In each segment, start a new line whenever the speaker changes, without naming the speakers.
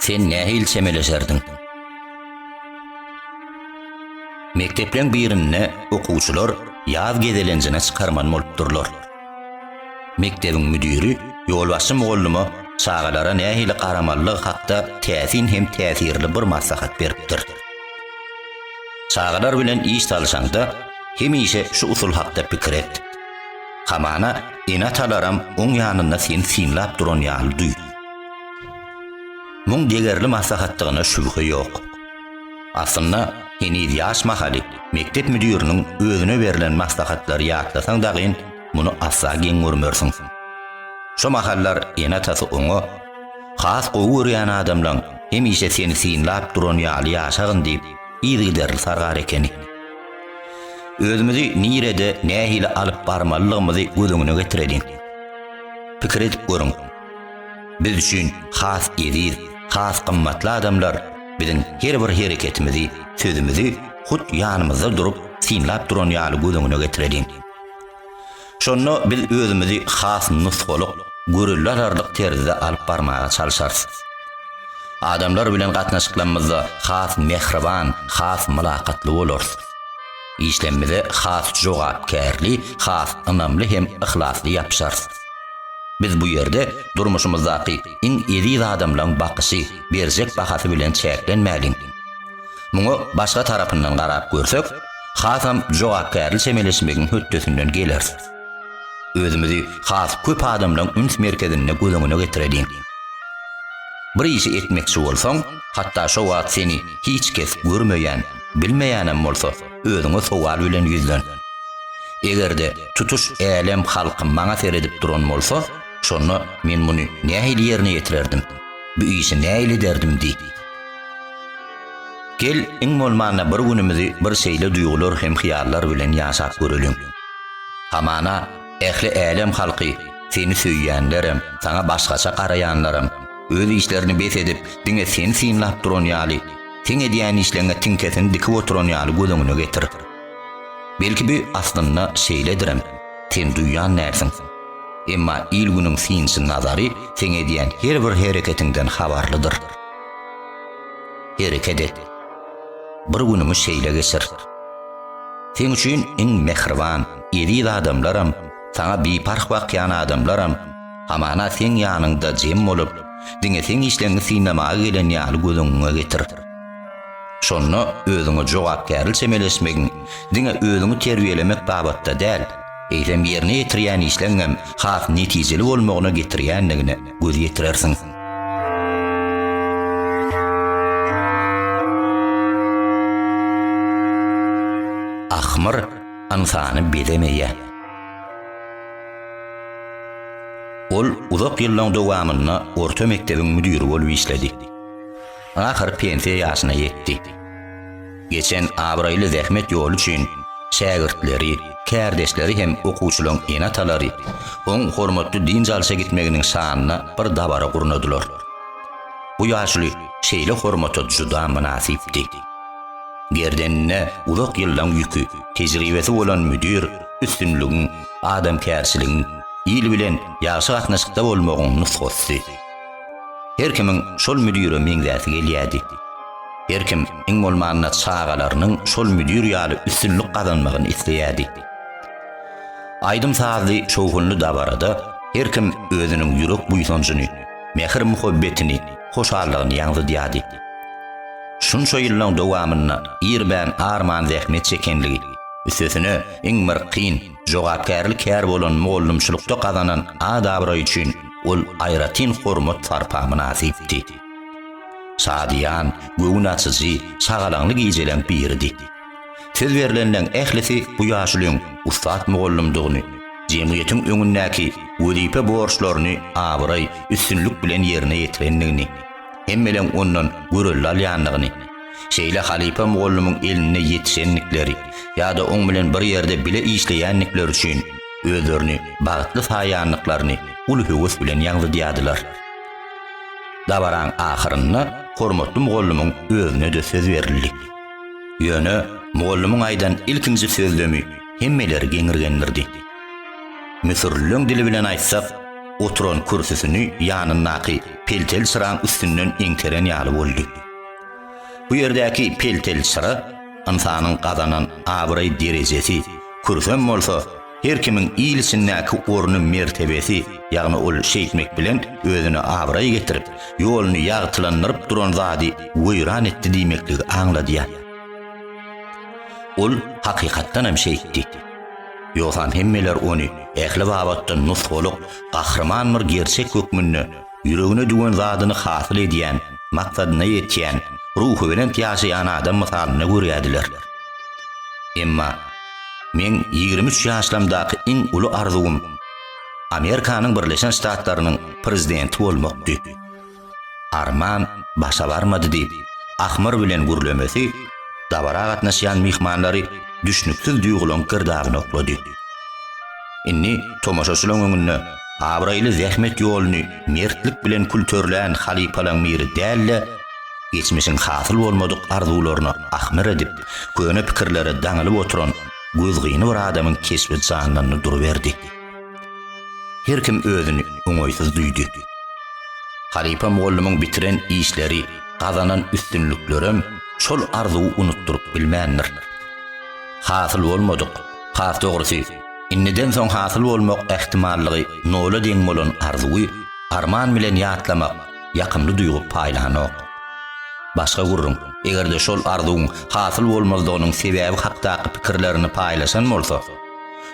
Sen nähili çemeleşerdiň? Mekdepleň birinde okuwçylar ýaz gezelenjine çykarmaly bolupdyrlar. Mekdebiň müdiri ýolbaşçy mugallyma çagalara nähili garamalydygy hakda täsin hem täsirli bir maslahat beripdir. Çagalar bilen iş salyşaňda, hemişe şu usul hakda pikir et. Hamana ene-atalaram oň ýanynda seni synlap duran ýaly duý. Muň degerli maslahatdygyna şübhe ýok. Aslynda, heniz ýaş mahaly mekdep müdiriniň özüne berlen maslahatlary ýatlasaň dagyn muny asla geň görmersiň. Şo mahallar ene-atasy oňa, Has gowy görýän adamlaň hemişe seni synlap duran ýaly ýaşagyn diýip, yzygiderli sargar ekeni. Özümizi nirede, nähili alyp barmalydygymyzy göz öňüne getireliň. Pikir edip görüň. Biz üçin has eziz, has gymmatly adamlar biziň her bir hereketimizi, sözümizi hut ýanymyzda durup synlap duran ýaly göz öňüne getireliň. Şonda biz özümizi has nusgalyk, görelde alarlyk terzde alyp barmaga çalşarys. Adamlar bilen gatnaşyklarymyzda has mähriban, has mylakatly bolarys. Işlemimize has jogapkärli, has ynamly hem yhlasly ýapyşarys. Biz bu ýerde durmuşymyzdaky iň eziz adamlaň bakyşy, berjek bahasy bilen çäklenmäliň. Muňa başga tarapyndan garap görsek, hasam jogapkärli çemeleşmegiň hötdesinden geleris. Özümizi has köp adamlaň üns merkezinde göz öňüne getireliň. Bir işi etmekçi bolsaň, hatda şo wagt seni hiç kes görmeýän, bilmeýänem bolsa, özüňe sowal bilen ýüzlen. Eger-de tutuş älem halky maňa seredip duran bolsa, şonda men muny nähili ýerine ýetirerdim? Bu işi nähili ederdim diý. Gel, iň bolmanda bir günümizi bir şeýle duýgular hem hyýallar bilen ýaşap göreliň. Hamana, ähli älem halky, seni söýýänlerem, saňa başgaça garaýanlaram, öz işlerini bes edip, diňe seni synlap duran ýaly, seň edýän işleňe tiňkesini dikip oturan ýaly göz öňüne getir. Belki bu aslynda şeýledirem, sen duýýan dälsiň. Emma il-günüň synçy nazary seň edýän her bir hereketiňden habarlydyr. Hereket et. Bir günüňi şeýle geçir. Seň üçin iň mähriban, eziz adamlaram, saňa biparh bakýan adamlaram, hamana seň ýanyňda jem bolup, diňe seň işleňňi synlamaga gelen ýaly göz öňüňe getir. Şonda özüňe jogapkärli çemeleşmegiň diňe özüňi terbiýelemek babatda däl, eýsem ýerine ýetirýän işleňňem has netijeli bolmagyna getirýändigine göz ýetirersiň. Ahmyr ynsany bezemeýär. Ol uzak ýyllaň dowamynda orta mekdebiň müdiri bolup işledi. Ahyr pensiýa ýaşyna ýetdi. Geçen abraýly zähmet ýoly üçin şägirtleri, kärdeşleri hem okuwçylaryň ene-atalary oň hormatly dynç alşa gitmeginiň şanyna bir dabara gurnadylar. Bu ýaşuly şeýle hormata juda mynasypdy. Gerdeninde uzak ýyllaň ýüki, tejribesi bolan müdir üstünligiň, adamkärçiligiň, il bilen ýagşy gatnaşykda bolmagyň nusgasy. Her kimiň şol müdire meňzäsi gelýärdi. Her kim iň bolmanda çagalarynyň şol müdir ýaly üstünlik gazanmagyny isleýärdi. Aýdym-sazly şowhunly dabarada her kim özüniň ýürek buýsanjyny, mähir-muhabbetini, hoşallygyny ýaňzydýardy. Şunça ýyllaň dowamynda irmän-arman zähmet çekenligi, üstesine iň bir kyn, jogapkärli kär bolan mugallymçylykda gazanan at-abraýy üçin ol aýratyn hormat-sarpa mynasypdy. Şadyýan, göwün açyjy, şagalaňly gijeleň biridi. Söz berlenleň ählisi bu ýaşulyň ussat mugallymdygyny, jemgyýetiň öňündäki wezipe borçlaryny abraý, üstünlik bilen ýerine ýetirendigini, hemmeleň ondan görelde alýandygyny, şeýle halypa mugallymyň elinde ýetişendikleri ýa-da oň bilen bir ýerde bile işleýändikleri üçin özlerini bagtly saýýandyklaryny uly höwes bilen ýaňzydýardylar. Dabaraň ahyrynda hormatly mugallymyň özüne-de söz berildi. Ýöne mugallymyň aýdan ilkinji sözlemi hemmeleri geňirgendirdi. Müsürlileň dili bilen aýtsak. oturan kürsüsini ýanyndaky peltel çyraň üstünden eňteren ýaly boldy. Bu ýerdäki peltel çyra ynsanyň gazanan abraý-derejesi, kürsem bolsa her kimiň il içindäki orny-mertebesi, ýagny ol şeýtmek bilen özüne abraý getirip, ýoluny ýagtylandyryp duran zady weýran etdi diýmekligi aňladýar. Ol hakykatdanam şeýtdi. Ýogsam hemmeler ony ähli babatda nusgalyk, gahryman bir gerçek hökmünde ýüregine düwen zadyny hasyl edýän, maksadyna ýetýän, ruhubelent ýaşaýan adam mysalynda görýärdiler. Emma meň 23 ýaşlamdaky iň uly arzuwym Amerikanyň Birleşen Ştatlarynyň prezidenti bolmakdy. Arman, başa barmady diýip, ahmyr bilen gürlemesi dabara gatnaşýan myhmanlary düşnüksiz duýgulaň girdabyna oklady. Indi tomaşaçylaň öňünde abraýly zähmet ýoluny mertlik bilen külterlän halypalaň biri däl-de, geçmişiň hasyl bolmadyk arzuwlaryna ahmyr edip, köne pikirlere daňylyp oturan gözgyny bir adamyň keşbi janlandy duruberdi. Her kim özüni oňaýsyz duýdy. Halypa mugallymyň bitiren işleri, gazanan üstünliklerem şol arzuwy unutdyryp bilmändir. Hasyl bolmadyk, has dogrusy, indiden soň hasyl bolmak ähtimallygy nola deň bolan arzuwy arman bilen ýatlamak ýakymly duýgy paýlanok. Başga gürrüň, eger-de şol arzuwyň hasyl bolmazlygynyň sebäbi hakdaky pikirlerini paýlaşan bolsa,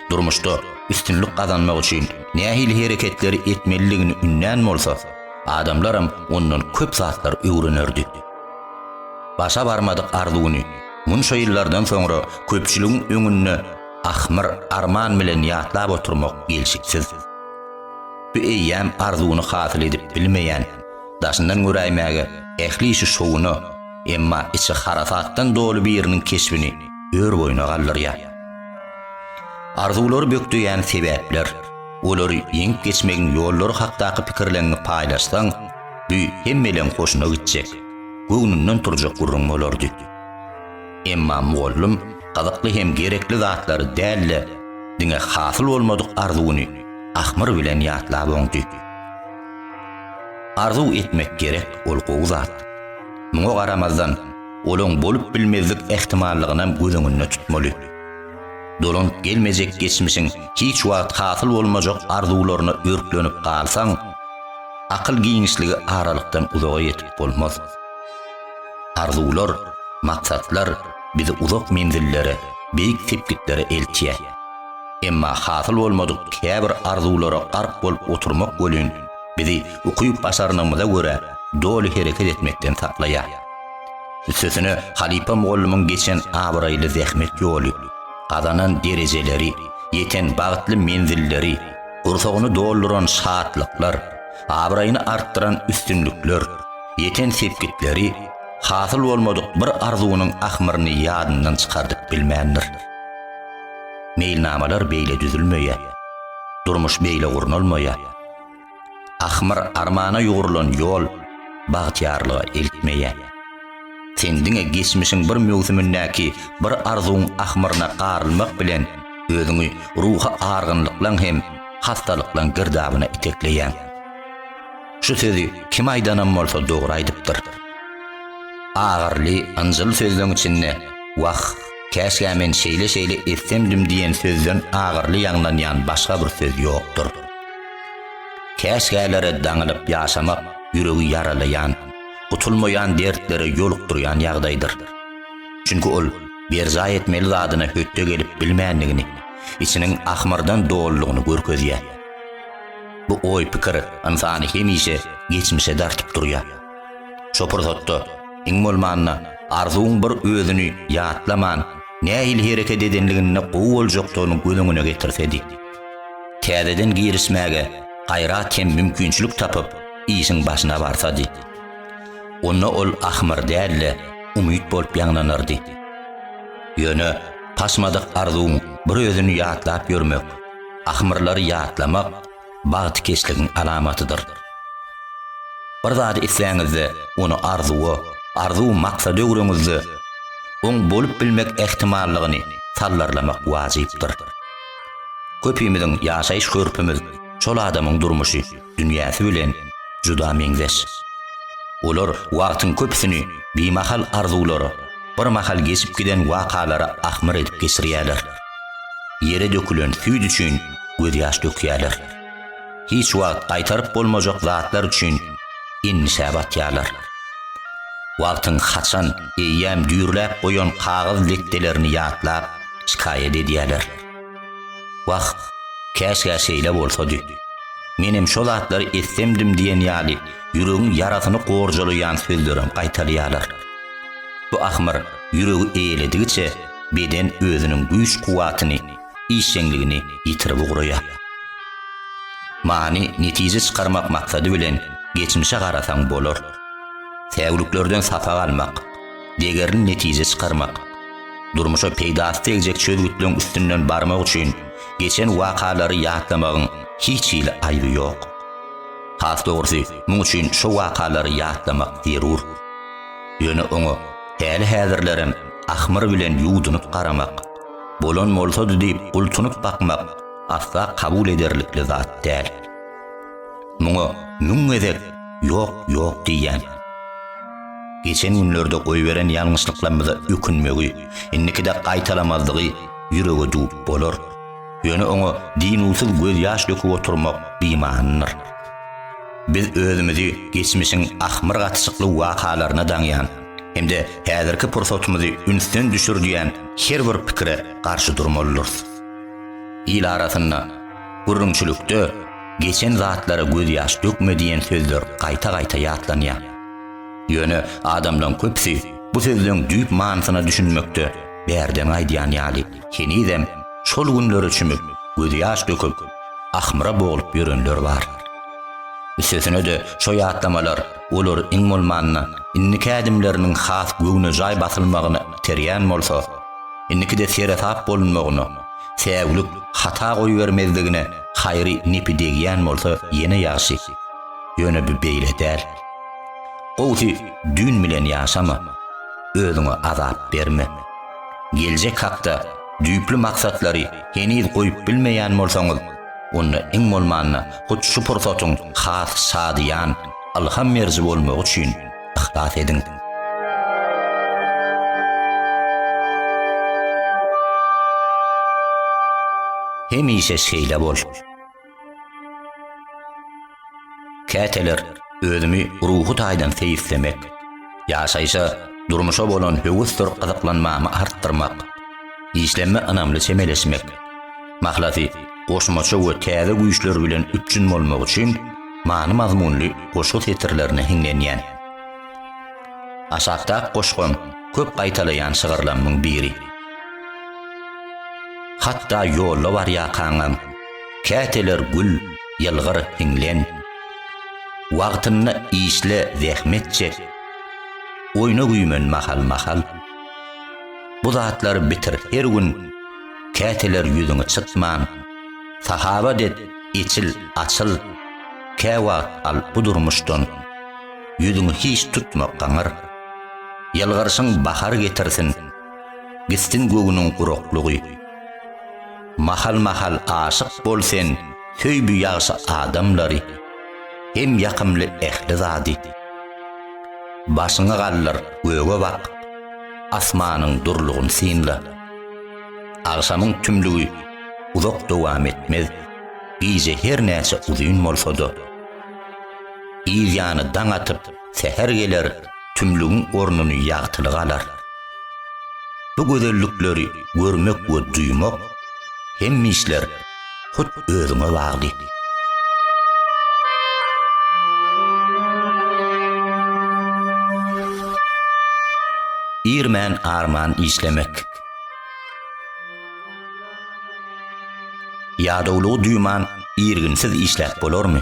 durmuşda üstünlik gazanmak üçin nähili hereketleri etmelidigini ündän bolsa, adamlaram ondan köp zatlar öwrenerdi. Başa barmadyk arzuwyny munça ýyllardan soňra köpçüligiň öňünde ahmyr, arman bilen ýatlap oturmak gelşiksiz. Bu eýýäm arzuwyny hasyl edip bilmeýän, daşyndan göräýmäge ähli işi şowuna, emma içi harasatdan doly biriniň keşbini ör-boýuna galdyrýar. Arzuwlary bökdeýän sebäpler, olary ýeňip geçmegiň ýollary hakdaky pikirleriňi paýlaşsaň, bu hemmeleň hoşuna gitjek, göwnünden turjak gürrüň bolardy. Emma mugallym gyzykly hem gerekli zatlary däl-de, diňe hasyl bolmadyk arzuwyny ahmyr bilen ýatlap oňdy. Arzuw etmek gerek, ol gowy zat. Muňa garamazdan, olaň bolup bilmezlik ähtimallygynam göz öňünde tutmaly. Dolanyp gelmejek geçmişiň hiç wagt hasyl bolmajak arzuwlaryna örklenip galsaň, akyl giňişligi aralykdan uzaga ýetip bolmaz. Arzuwlar, maksatlar bizi uzak menzillere, beýik sepgitlere eltýär. Emma hasyl bolmadyk käbir arzuwlara gark bolup oturmak welin, bizi ukyp-başarnygymyza görä doly hereket etmekden saklaýar. Üstesine halypa mugallymyň geçen abraýly zähmet ýoly, gazanan derejeleri, ýeten bagtly menzilleri, gursagyny dolduran şatlyklar, abraýyny artdyran üstünlikler, ýeten sepgitleri hasyl bolmadyk bir arzuwynyň ahmyryny ýadyndan çykardyp bilmändir. Meýilnamalar beýle düzülmeýär. Durmuş beýle gurnalmaýar. Ahmyr armana ýugrulan ýol bagtyýarlyga eltmeýär. Sen diňe geçmişiň bir möwsümindäki bir arzuwyň ahmyryna garylmak bilen özüňi ruhy argynlyklaň hem hastalyklaň girdabyna itekleýäň. Şu sözi kim aýdanam bolsa dogry aýdypdyr. Agyrly, ynjyly sözleň içinde Wah, käşgä men şeýle-şeýle etsemdim diýen sözden agyrly ýaňlanýan başga bir söz ýokdur. Käşgälere daňylyp ýaşamak ýüregi ýaralaýan, gutulmaýan dertlere ýolukdyrýan ýagdaýdyr. Çünki ol berjaý etmeli zadyna hötde gelip bilmändigini, içiniň ahmyrdan doludygyny görkezýär. Bu oý-pikir ynsany hemişe geçmişe dartyp durýar. Şo pursatda, iň bolmanda, arzuwyň bir özüni ýatlaman, nähili hereket edenliginde gowy boljakdygyny göz öňüne getirsedi. Täzeden girişmäge gaýrat hem mümkinçilik tapyp, işiň başyna barsady. Onda ol ahmyr däl-de, umyt bolup ýaňlanardy. Ýöne paşmadyk arzuwyň bir özüni ýatlap ýörmek, ahmyrlary ýatlamak bagtykeşligiň alamatydyr. Bir zady isläňizde, ony arzuwa, arzuw maksada öwreňizde, oň bolup bilmek ähtimallygyny sallarlamak wajypdyr. Köpimiziň ýaşaýyş hörpümiz. Şol adamyň durmuşy dünýäsi bilen juda meňzeş. Olar wagtyň köpüsini bimahal arzuwlara, bir mahal geçip giden wakalara ahmyr edip geçirýärler. Ýere dökülen süýt üçin gözýaş dökýärler. Hiç wagt gaýtaryp bolmajak zatlar üçin endişä batýarlar. Wagtyň haçan, eýýäm düýrläp goýan kagyz letdelerini ýatlap, şikaýat edýärler. Wah, käşgä şeýle bolsady. Menem şo zatlary etsemdim diýen ýaly ýüregiň ýarasyny gorjalaýan sözlerem gaýtalaýarlar. Bu ahmyr ýüregi eýeledigiçe beden özüniň güýç-kuwwatyny, işjeňligini ýitirip ugraýar. Many, netije çykarmak maksady bilen geçmişe garasaň bolar. Säwliklerden sapak almak, degerli netije çykarmak, durmuşa peýdasy degjek çözgütleň üstünden barmak üçin geçen wakalary ýatlamagyň hiç hili aýby ýok. Has dogrusy, muň üçin şo wakalary ýatlamak zerur. Ýöne oňa häli-häzirlerem ahmyr bilen ýuwdunyp garamak, bolan bolsady diýip gultunyp bakmak asla kabul ederlikli zat däl. Muňa müň gezek ýok, ýok diýýän. Geçen günlerde goýberen ýalňyşlyklarymyza ökünmegi, indikide gaýtalamazlygy ýürege düwüp bolar. Ýöne oňa dynuwsyz gözýaş döküp oturmak bimanydyr. Biz özümizi geçmişiň ahmyr gatyşykly wakalaryna daňýan hem-de häzirki pursatymyzy ünsden düşürdýän her bir pikire garşy durmalydyrys. Il arasynda, gürrüňçilikde geçen zatlara gözýaş dökme diýen sözler gaýta-gaýta ýatlanýar. Ýöne adamlaň köpüsi bu sözleň düýp manysyna düşünmekde bärden gaýdýan ýaly henizem şol günlere çümüp, gözýaş döküp, ahmyra boglup ýörenler bar. Üstesine-de şo ýatlamalar olary iň bolmanda indiki ädimleriniň has göwnejaý basylmagyna iterýän bolsa, indikide seresap bolunmagyna, säwlik, hata goýbermezligine haýry nepi degýän bolsa ýene ýagşy. Ýöne bu beýle däl. Gowusy düýn bilen ýaşama, özüňe azap berme. Geljek hakda düýpli maksatlary heniz goýup bilmeýän bolsaňyz, onda iň bolmanda hut şu pursatyň has şadyýan, ylham beriji bolmagy üçin yhlas ediň. Hemişe şeýle bol. Käteler özümi ruhy taýdan seýislemek, ýaşaýşa, durmuşa bolan höwesdir gyzyklanmamy artdyrmak, işlemme ynamly çemeleşmek, mahlasy, goşmaça we täze güýçler bilen üpjün bolmak üçin many-mazmunly goşgy setirlerine hiňlenýän. Aşakdaky goşgam köp gaýtalaýan şygyrlamyň biri. Hatda ýolda barýarkaňam, käteler gül, ýylgyr, hiňlen. Wagtynda işle, zähmet çek. Oýna güýmen mahal-mahal. Bu zatlary bitir her gün, käteler ýüzüňi çytman. Sahabat et, eçil, açyl, käwagt al bu durmuşdan. Ýüzüňi hiç tutma gaňyr. Ýylgyrşyň bahar getirsin, Gitsin göwnüň guraklygy. Mahal-mahal aşyk bol sen, Söý bu ýagşy adamlary, Hem ýakymly ähli zady. Başyňy galdyr, göge bak, Asmanyň durlugyny synla. Agşamyň tümlügi uzak dowam etmez, Gije her näçe uzyn bolsa-da. Yz ýany daň atyp, säher geler, Tümlügiň ornuny ýagtylyk alar. Bu gözellikleri görmek we duýmak hemme işler hut özüňe bagly. Irmän-arman işlemek. Ýadawlygy duýman irginsiz işläp bolarmy?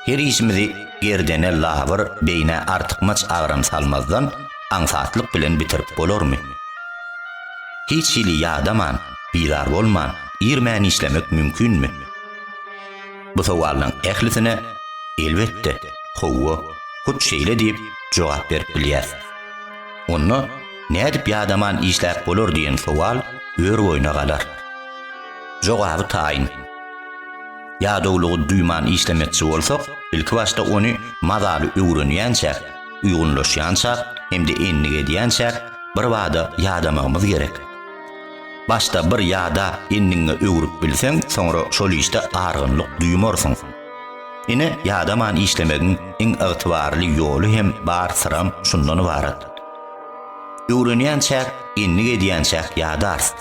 Her işimizi gerdene labyr, beýnä artykmaç agram salmazdan aňsatlyk bilen bitirip bolarmy? Hiç hili ýadaman, bizar bolman, irmän işlemek mümkinmi? Bu sowallaň ählisine Elbetde, hawa, hut şeýle diýip jogap berip bilýäs. Onda nädip ýadaman işläp bolar diýen sowal ör boýuna galar. Jogaby taýyn. Ýadawlygy duýman işlemekçi bolsak, ilkibaşda ony mazaly öwrenýänçäk, uýgunlaşýançak hem-de endik edýänçäk birbada ýadamagymyz gerek. Başda bir ýadap endigiňe öwrüp bilseň, soňra şol işde argynlyk duýmarsyň. Ine, ýadaman işlemegiň iň ygtybarly ýoly hem bar syram şundan ybarat. Öwrenýänçäk, endik edýänçäk ýadarys.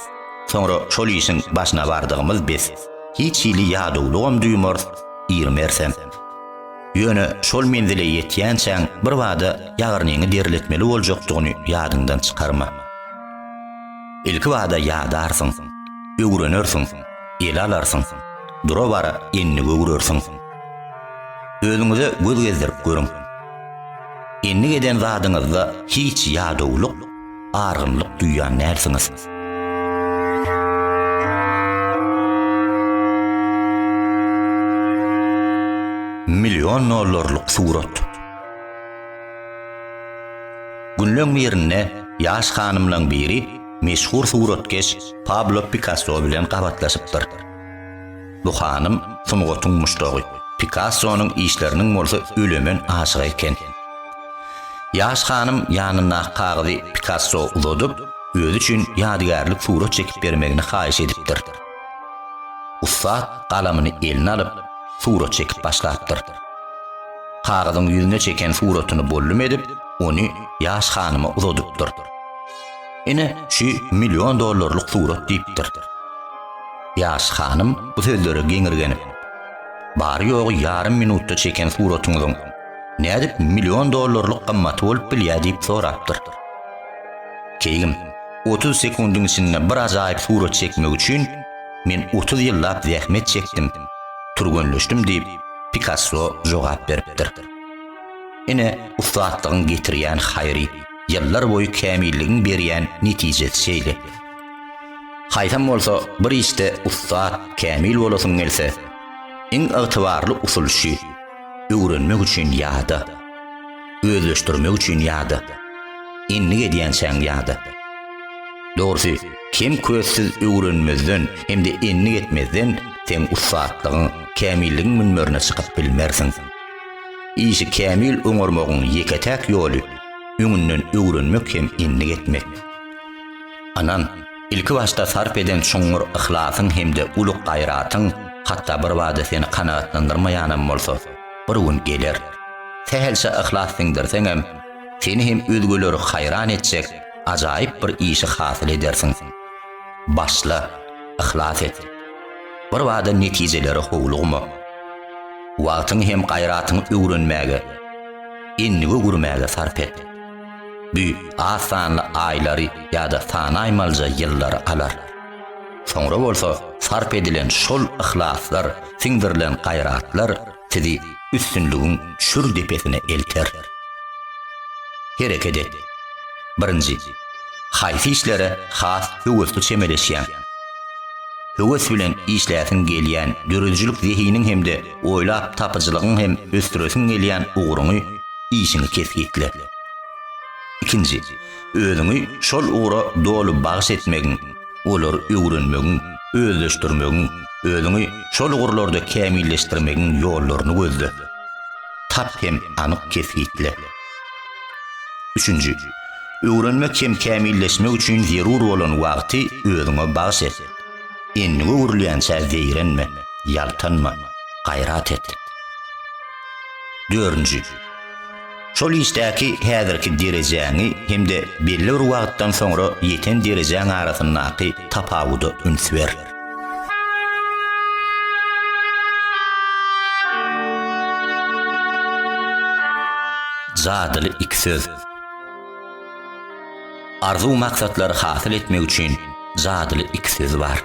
Soňra şol işiň başyna bardygymyz bes. Hiç hili ýadawlygam duýmarys, irmersem. Ýöne şol menzile ýetýänçäň birbada ýagyrnyňy derletmeli boljakdygyny ýadyňdan çykarma. Ilkibada ýadarsyň, öwrenersiň, ele alarsyň, dura-bara endige öwrersiň. Özüňize göz gezdirip görüň. Endik eden zadyňyzda hiç ýadawlyk, argynlyk duýýan dälsiňiz. Million dollarlyk surat. Günleň birinde ýaş hanymlaň biri meşhur suratkeş Pablo Pikasso bilen gabatlaşypdyr. Bu hanym sungatyň muşdagy, Pikassonyň işleriniň bolsa ölemen aşygy eken. Ýaş hanym ýanyndaky kagyzy Pikasso uzadyp, özi üçin ýadygärlik surat çekip bermegini haýyş edipdir. Ussat galamyny eline alyp, surat çekip başlapdyr. Kagyzyň ýüzüne çeken suratyny bollum edip, ony ýaş hanyma uzadypdyr. Ine, şu million dollarlyk surat diýipdir. Ýaş hanym bu sözlere geňirgenip, Bary-ýogy ýarym minutda çeken suratyňyzyň nädip million dollarlyk gymmaty bolup bilýär diýip sorapdyr. Keýgim, 30 sekundyň içinde bir ajaýyp surat çekmek üçin men 30 ýyllap zähmet çekdim, türgenleşdim diýip, Pikasso jogap beripdir. Ine, ussatlygyň getirýän haýry, ýyllar boýy kämilligiň berýän netijesi şeýle. Haýsam bolsa bir işde ussat, kämil bolasyň gelse, iň ygtybarly usul şu, öwrenmek üçin ýada, özleşdirmek üçin ýada, endik edýänçäň ýada. Dogrusy, kem-köstsüz öwrenmezden hem-de endik etmezden seň ussatlygyň, kämilligiň münberine çykyp bilmersiň. Işi kämil oňarmagyň ýeke-täk ýoly, öňünden öwrenmek hem endik etmek. Ynan, ilkibaşda sarp eden çuňňur yhlasyň hem-de uly gaýratyň hatda birbada seni kanagatlandyrmaýanam bolsa, bir gün geler. Sähelçe yhlas siňdirseňem, seni hem özgeleri haýran etjek ajaýyp bir işi hasyl edersiň. Başla, yhlas et. Birbada netijelere howlugma. Wagtyňy hem gaýratyňy öwrenmäge, endige gürmäge sarp et. Bu az sanly aýlary ýa-da sanaýmalyja ýyllary alar. Soňra bolsa sarp edilen şol yhlaslar, siňdirilen gaýratlar sizi üstünligiň çür depesine elter. Hereket et. Birinji. Haýsy işlere has höwesli çemeleşýäň? Höwes bilen işläsiň gelýän, döredijilik zehiniň hem-de oýlap tapyjylygyň hem ösdüresiň gelýän ugruňy işiňi kesgitle. Ikinji, özüňi şol ugra doly bagyş etmegiň, olary öwrenmegiň, özleşdirmegiň, özüňi şol ugurlarda kämilleşdirmegiň ýollaryny gözle. Tap hem anyk kesgitle. Üçünji, öwrenmek hem kämilleşmek üçin zerur bolan wagty özüňe bagyş et. Endige öwrülýänçä zeýrenme, ýaltanma, gaýrat et. Dördünji. Şol işdäki häzirki derejäňi hem-de belli bir wagtdan soňra ýeten derejäň arasyndaky tapawuda üns ber. Jadyly iki söz. Arzuw-maksatlary hasyl etmek üçin jadyly iki söz bar.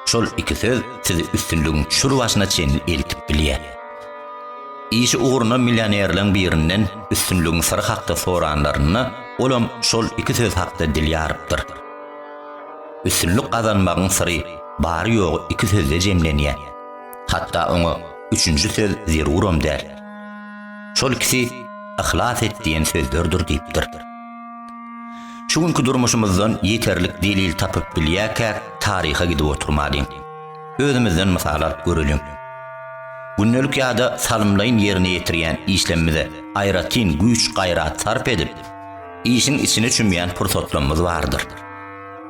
Şol iki söz sizi üstünligiň çür başyna çenli eltip bilýär. Işi ugruna millionerleň birinden üstünligiň syry hakda soranlarynda, olam şol iki söz hakda dil ýarypdyr. Üstünlik gazanmagyň syry bary-ýogy iki sözde jemlenýär. Hatda oňa üçünji söz zeruram däl. Şol ikisi yhlas et diýen sözlerdir diýipdir. Şu günki durmuşymyzdan ýeterlik delil tapyp bilýärkäk taryha gidip oturmalyň. Özümizden mysal alyp göreliň. Gündelik ýa-da salymlaýyn ýerine ýetirýän işlemimize aýratyn güýç-gaýrat sarp edip, işiň içine çümýän pursatlarymyz bardyr.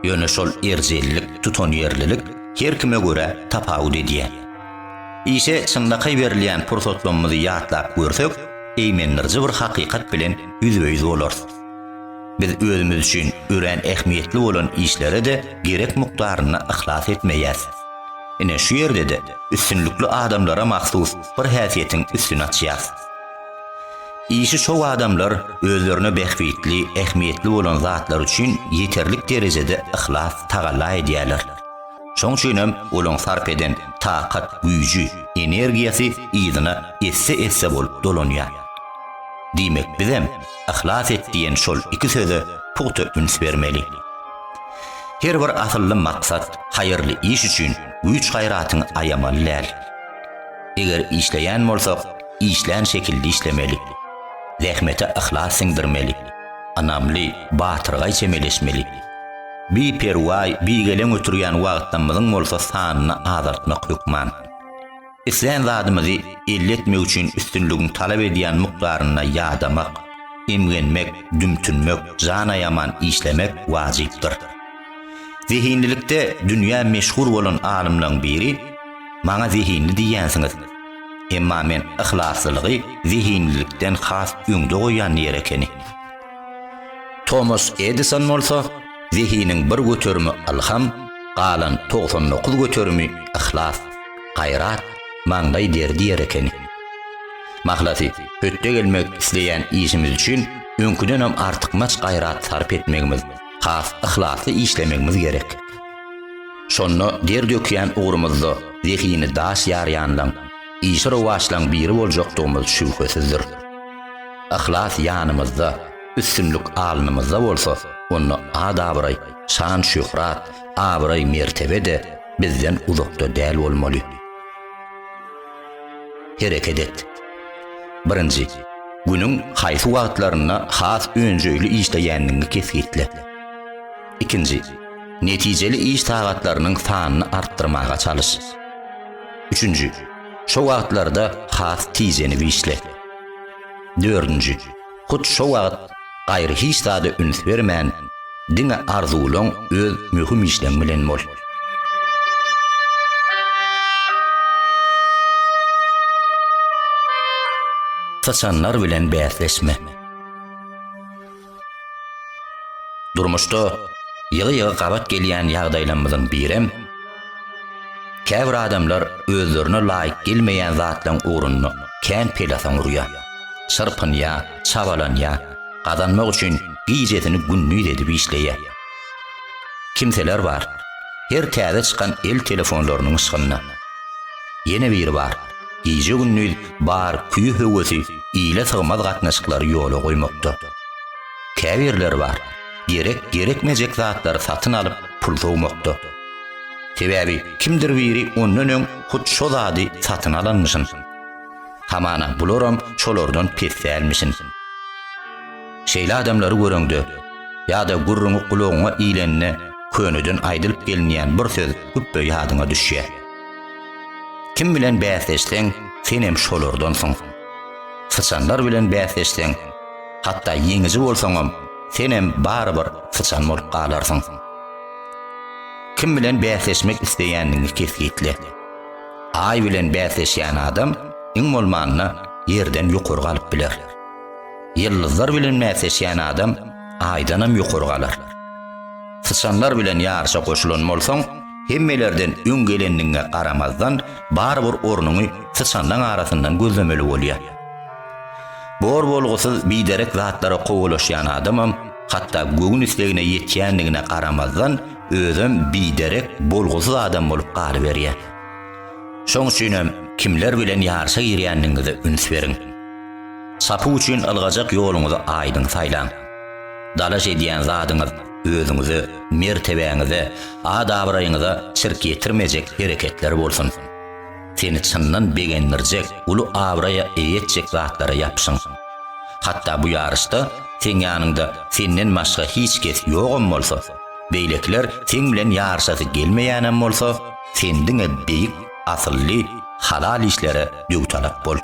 Ýöne şol erjellik, tutanýerlilik her kime görä tapawut edýär. Işe çynlakaý berilýän pursatlarymyzy ýatlap görsek, eýmendiriji bir hakykat bilen ýüzbe-ýüz bolarys. Biz özümiz üçin örän ähmiýetli bolan işlere-de gerek mukdarynda yhlas etmeýäs. Ine şu ýerde-de üstünlikli adamlara mahsus bir häsiýetiň üstüni açýas. Işi şow adamlar özlerine bähbitli, ähmiýetli bolan zatlar üçin ýeterlik derejede yhlas, tagalla edýärler. Şoň üçinem olaň sarp eden takat, güýji, energiýasy yzyna esse-esse bolup dolanýar. Diýmek bizem yhlas et diýen şol iki söze pugta üns bermeli. Her bir asylly maksat, haýyrly iş üçin güýç-gaýratyňy aýamaly däl. Eger işleýän bolsak, işlän şekilde işlemeli. Zähmete yhlas siňdirmeli. Ynamly, batyrgaý çemeleşmeli. Biperwaý, bigeleň ötürýän wagtlarymyzyň bolsa sanyny azaltmak hökman. Islän zadymyzy elde etmek üçin üstünligiň talap edýän mukdarynda ýadamak, emgenmek, dümtünmek, jan aýaman işlemek wajypdyr. Zehinlilikde dünýä meşhur bolan alymlaň biri, Maňa zehinli diýýänsiňiz. Emma men yhlaslylygy zehinlilikden has öňde goýýan diýer ekeni. Tomas Edison bolsa, Zehiniň bir göterimi ylham, galan 99 göterimi yhlas, gaýrat, maňlaý deri diýer ekeni. Mahlasy, hötde gelmek isleýän işimiz üçin öňküdenem artykmaç gaýrat sarp etmegimiz, has yhlasly işlemegimiz gerek. Şonda der dökýän ugrumyzda zehini daş ýarýanlaň, işi rowaçlaň biri boljakdygymyz şübhesizdir. Yhlas ýanymyzda, üstünlik alnymyzda bolsa, onda at-abraý, şan-şöhrat, abraý-mertebe-de bizden uzakda däl bolmaly. Hereket et. Birinji, günüň haýsy wagtlarynda has önjeýli işleýändigiňi kesgitle. Ikinji, netijeli iş sagatlarynyň sanyny artdyrmaga çalyş. Üçünji, şo wagtlarda has tijenip işle. Dördünji, hut şo wagt gaýry hiç zada üns bermän, diňe arzuwlaň öz möhüm işleň bilen bol. Syçanlar bilen bäsleşme. Durmuşda ýygy-ýygy gabat gelýän ýagdaýlarymyzyň birem, käbir adamlar özlerine laýyk gelmeýän zatlaryň ugrunda kän pelesaň urýar, çyrpynýar, çabalanýar, gazanmak üçin gijesini gündiz edip işleýär. Kimseler bar, her täze çykan el telefonlarynyň yşgynda. Ýene biri bar, gije-gündiz bar küýi-höwesi ile sygmaz gatnaşyklary ýola goýmakda. Käbirleri bar, gerek-gerekmejek zatlary satyn alyp pul sowmakda. Sebäbi kimdir biri ondan öň hut şo zady satyn alanmyşyn. Hamana bularam şolardan pes dälmişin. Şeýle adamlary göreňde ýa-da gürrüňi gulagyňa ilende köneden aýdylyp gelinýän bir söz güpbe ýadyňa düşýär. Kim bilen bäsleşseň, senem şolardansyň. Syçanlar bilen bäsleşseň, hatda ýeňiji bolsaňam, senem barybir syçan bolup galarsyň. Kim bilen bäsleşmek isleýändigiňi kesgitle. Aý bilen bäsleşýän adam iň bolmanda ýerden ýokary galyp biler. Ýyldyzlar bilen bäsleşýän adam Aýdanam ýokary galar. Syçanlar bilen ýaryşa goşulan bolsaň, hemmelerden öň gelendigiňe garamazdan, barybir ornuňy syçanlaň arasyndan gözlemeli bolýar. Bor-bolgusyz biderek zatlara kowalaşýan adamam, hatda göwün islegine ýetýändigine garamazdan, özem biderek, bolgusyz adam bolup galyberýär. Şoň üçinem kimler bilen ýaryşa girýändigiňize üns beriň. Çapuw üçin ylgajak ýoluňyzy aýdyň saýlaň. Dalaş edýän zadyňyz özüňize, mertebäňize, at-abraýyňyza çirk ýetirmejek hereketler bolsun. Seni çyndan begendirjek, uly abraýa eýe etjek zatlara ýapyşyň. Hatda bu ýaryşda seň ýanyňda senden başga hiç kes ýogam bolsa, beýlekiler seň bilen ýaryşasy gelmeýänem bolsa, sen diňe beýik, asylly, Halal işlere döwtalap bol.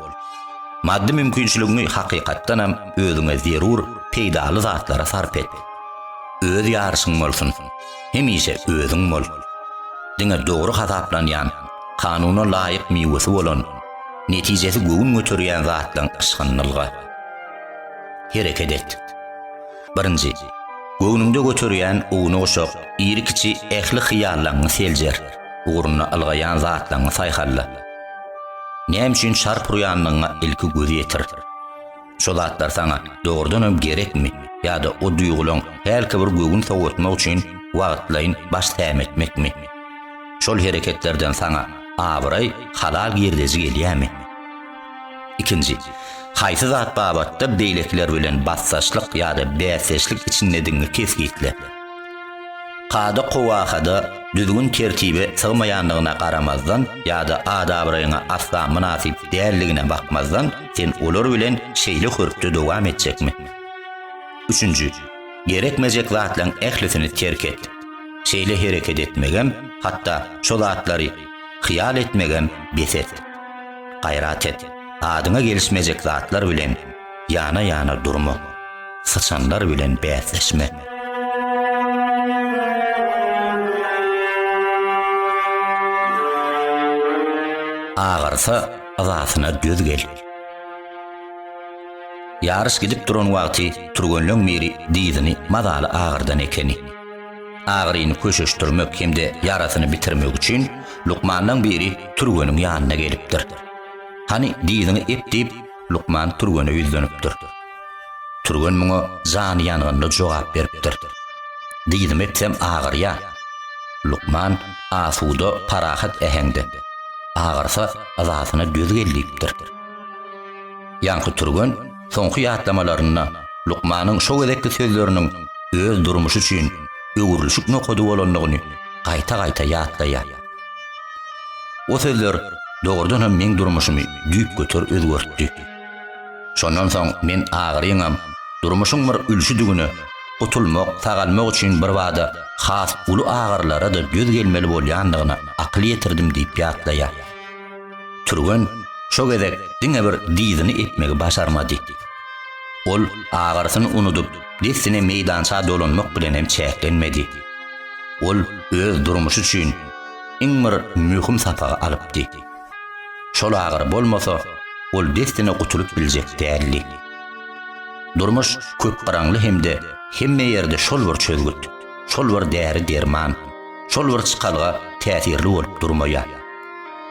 Maddy mümkinçiligiňi hakykatdanam özüňe zerur, peýdaly zatlara sarp et. Öz ýaryşyň bolsun. Hemişe özüň bol. Diňe dogry hasaplanýan, kanuna laýyk miwesi bolan, netijesi göwün göterýän zatlaň yşgyny ylga. Hereket et. Birinji. Göwnüňde göterýän ownuk-uşak, iri-kiçi ähli hyýallaňňy seljer, ugrunda ylgaýan zatlaňňy saýhalla. Näme üçin çarp urýandygyňa ilki göz ýetir. Şo zatlar saňa dogrudanam gerekmi ýa-da o duýgulaň hälki bir göwün sowatmak üçin wagtlaýyn baş sämetmekmi? Şol hereketlerden saňa abraý, halal girdeji gelýärmi? Ikinji, haýsy zat babatda beýlekiler bilen basdaşlyk ýa-da bäsdeşlik içindedigiňi kesgitle. Kada-kowahada, düzgün-tertibe sygmaýandygyna garamazdan ýa-da at-abraýyňa asla mynasyp däldigine bakmazdan, sen olar bilen şeýle hörpde dowam etjekmi? Üçünji, gerekmejek zatlaryň ählisini terk et. Şeýle hereket etmegem, hatda şo zatlary hyýal etmegem bes et. Gaýrat et, adyňa gelişmejek zatlar bilen ýana-ýana durma, syçanlar bilen bäsleşme. Agyrsa, yzasyna döz gel. Ýaryş gidip duran wagty türgenleň biri dyzyny mazaly agyrdan ekeni. Agyryny köşeşdirmek hem-de ýarasyny bitirmek üçin lukmanlaň biri türgeniň ýanyna gelipdir. Hany, dyzyňy ep diýip, lukman türgene ýüzlenipdir. Türgen muňa jany ýangynly jogap beripdir. Dyzymy epsem agyrýa. Lukman asuda, parahat äheňde, Agyrsa, yzasyna döz gel diýipdir. Ýaňky türgen soňky ýatlamalarynda lukmanyň şo gezekki sözleriniň öz durmuşy üçin öwrülişik nokady bolandygyny gaýta-gaýta ýatlaýar. O sözler dogrudanam meň durmuşymy düýpgöter özgertdi. Şondan soň men agyryňam durmuşyň bir ülşüdigine, gutulmak, sagalmak üçin birbada has uly agyrylara-da döz gelmeli bolýandygyna akyl ýetirdim diýip ýatlaýar. Türgen şo gezek diňe bir dyzyny epmegi başarmady. Ol agyrysyny unudyp, dessine meýdança dolanmak bilen hem çäklenmedi. Ol öz durmuşy üçin iň bir möhüm sapagy alypdy. Şol agyry bolmasa, ol dessine gutulyp biljek däldi. Durmuş köpgyraňly hem-de hemme ýerde şol bir çözgüt, şol bir däri-derman, şol bir çykalga täsirli bolup durmaýar.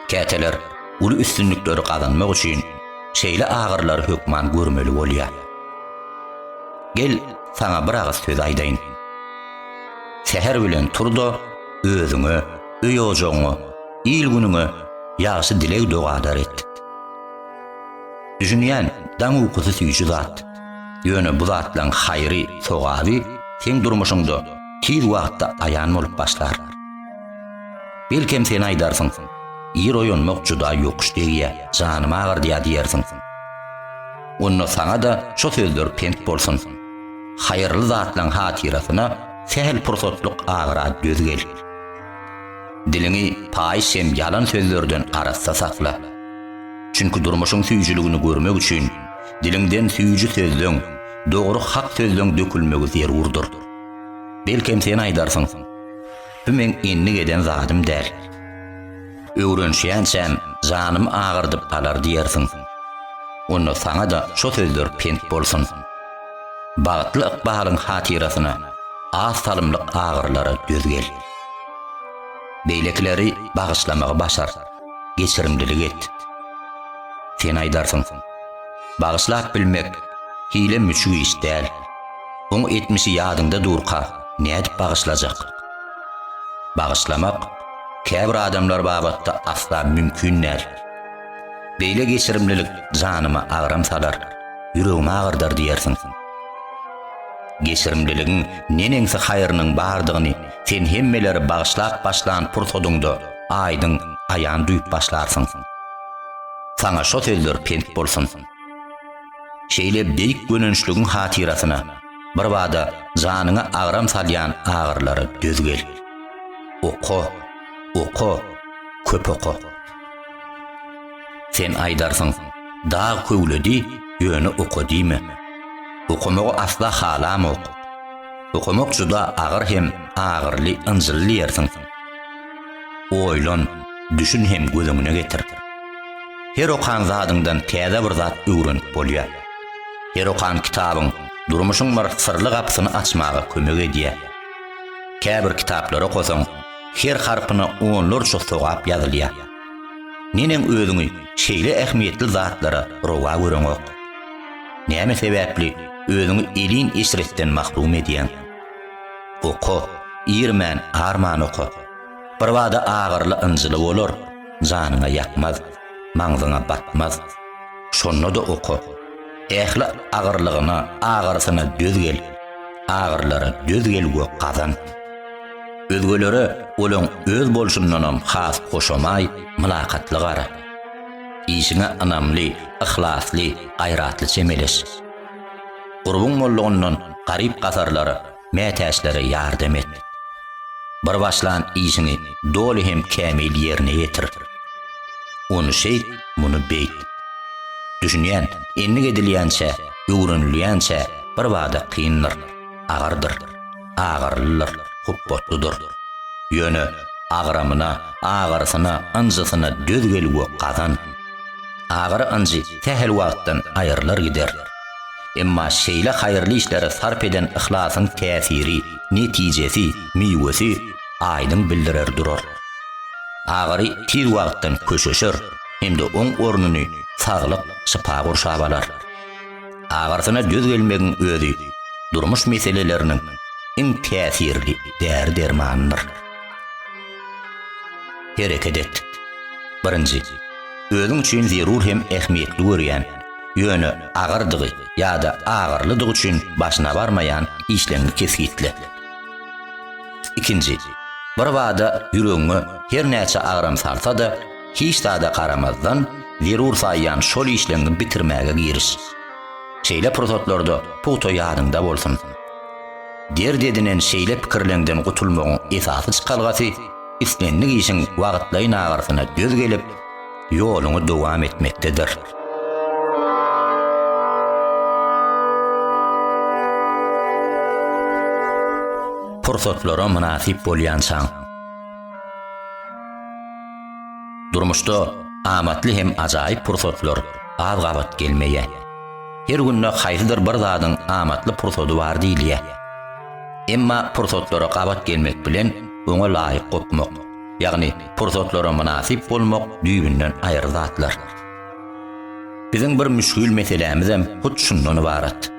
Käteler uly üstünlikleri gazanmak üçin şeýle agyrylary hökman görmeli bolýar. Gel, saňa bir agyz söz aýdaýyn. Säher bilen tur-da, özüňe, öý-ojagyňa, il-günüňe ýagşy dileg-dogalar et. Düşünýän, daň ukusy süýji zat. Ýöne bu zatlaň haýry, sogaby seň durmuşyňda tiz wagtda aýan bolup başlar. Belkem sen aýdarsyň, Ir oýanmak juda ýokuş degýä, janymy agyrdýa diýersiň. Onda saňa-da şo sözler pent bolsun. Haýyrly zatlaň hatyrasyna sähel pursatlyk agyra döz gel. Diliňi paýyş hem ýalan sözlerden arassa sakla. Çünki durmuşyň süýjüligini görmek üçin diliňden süýji sözleň, dogry hak sözleň dökülmegi zerurdyr. Belkem sen aýdarsyň, Bu meň endik eden zadym däl. Öwrenişýänçäm janymy agyrdyp alar diýersiň. Onda saňa-da şo sözler pent bolsun. Bagtly ykbalyň hatyrasyna az salymlyk agyrylara döz gel. Beýlekileri bagyşlamagy başar, geçirimlilik et. Sen aýdarsyň, Bagyşlap bilmek hile müçük iş däl. Oň etmişi ýadyňda durka nädip bagyşlajak? Bagyşlamak käbir adamlar babatda asla mümkin däl. Beýle geçirimlilik janyma agram salar, ýüregimi agyrdar diýersiň. Geçirimliligiň neneňsi haýrynyň bardygyny sen hemmeleri bagyşlap başlan pursadyňda aýdyň aýan duýup başlarsyň. Saňa şo sözler pent bolsun. Şeýle beýik gönençligiň hatyrasyna birbada janyňa agram salýan agyrylara döz gel. Oka, oka, köp oka. Sen aýdarsyň, Dag köwledi, ýöne oka diýme. Okamagy asla halamok. Okamak juda agyr hem agyrly, ynjyly diýersiň. Oýlan, düşün hem göz öňüne getir. Her okan zadyňdan täze bir zat öwrenip bolýar. Her okan kitabyň durmuşyň bir syrly gapysyny açmaga kömek edýär. Käbir kitaplary okasaň, her harpyna onlarça sogap ýazylýar. Neneň özüňi şeýle ähmiýetli zatlara rowa göreňok? Näme sebäpli özüňi elin eşretden mahrum edýäň? Oka, irmän, arman oka. Birbada agyrly-ynjyly bolar, janyňa ýakmaz, maňzyňa batmaz. Şonda-da oka. Ähli agyrlygyna, agyrysyna döz gel. Agyrylara döz gel we gazan. Özgelere olaň öz bolşundanam has hoşamaý, mylakatly gara. Işiňe ynamly, yhlasly, gaýratly çemeleş. Gurbuň bollugyndan garyp-gasarlara, mätäçlere ýardam et. Bir başlan işiňi doly hem kämil ýerine ýetir. Ony şeýt, muny beýt. Düşünýän, endik edilýänçä, öwrenilýänçä birbada kyndyr, agyrdyr, agyrylydyr, hupbatlydyr. Ýöne agramyna, agyrysyna, ynjysyna döz gel we gazan. Agyry-ynjy sähel wagtdan aýrylar gider. Emma şeýle haýyrly işlere sarp eden yhlasyň täsiri, netijesi, miwesi aýdyň bildirer durar. Agyry tiz wagtdan köşeşer hem-de oň ornuny saglyk, şypa gurşap alar. Agyrysyna döz gelmegiň özi durmuş meseleleriniň iň täsirli däri-dermanydyr. Hereket et. Birinji. Özüň üçin zerur hem ähmiýetli görýän, ýöne agyrdygy ýa-da agyrlydygy üçin başyna barmaýan işleňňi kesgitle. Ikinji. Birbada ýüregiňe her näçe agram salsa-da, hiç zada garamazdan, zerur saýýan şol işleňňi bitirmäge giriş. Şeýle pursatlarda pugta ýadyňda bolsun. Dert edinen şeýle pikirleňden gutulmagyň esasy çykalgasy islendik işiň wagtlaýyn agyrysyna döz gelip, ýoluňy dowam etmekdedir. Pursatlara mynasyp bolýançaň. Durmuşda amatly hem ajaýyp pursatlar az gabat gelmeýär. Her günde haýsydyr bir zadyň amatly pursady bar diýilýär. Emma pursatlara gabat gelmek bilen oňa laýyk gopmak, ýagny pursatlara mynasyp bolmak düýbünden aýry zatlar. Biziň bir müşgil meselämizem hut şundan ybarat.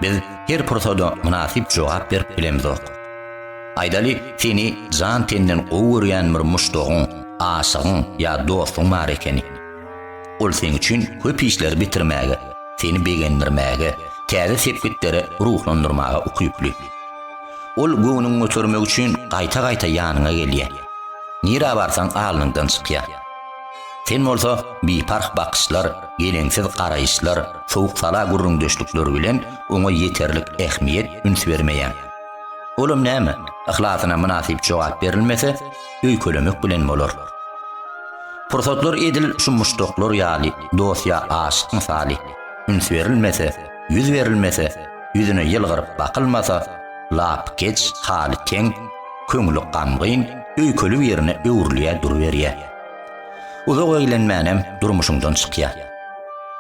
Biz her pursada mynasyp jogap berip bilemzok. Aýdaly, seni jan-tenden gowy görýän bir muşdagyň, aşygyň ýa dostuň bar ekeni. Ol seň üçin köp işleri bitirmäge, seni begendirmäge, täze sepgitlere ruhlandyrmaga ukyply. Ol göwnüňi götermek üçin gaýta-gaýta ýanyňa gelýär. Nirä barsaň alnyňdan çykýar. Sen bolsa biparh bakyşlar, geleňsiz garaýyşlar, sowuk-sala gürrüňdeşlikler bilen oňa ýeterlik ähmiýet, üns bermeýäň. Olam näme, yhlasyna mynasyp jogap berilmese, öýkelemek bilen bolar. Pursatlar edil şu muşdaklar ýaly, dost ýa aşyk mysaly, üns berilmese, ýüz berilmese, ýüzüne ýylgyryp bakylmasa, lapykeç, haly teň, köňli gamgyn, öýkeli birine öwrülýär duruberýär. Uzak eglenmänem durmuşyňdan çykýar.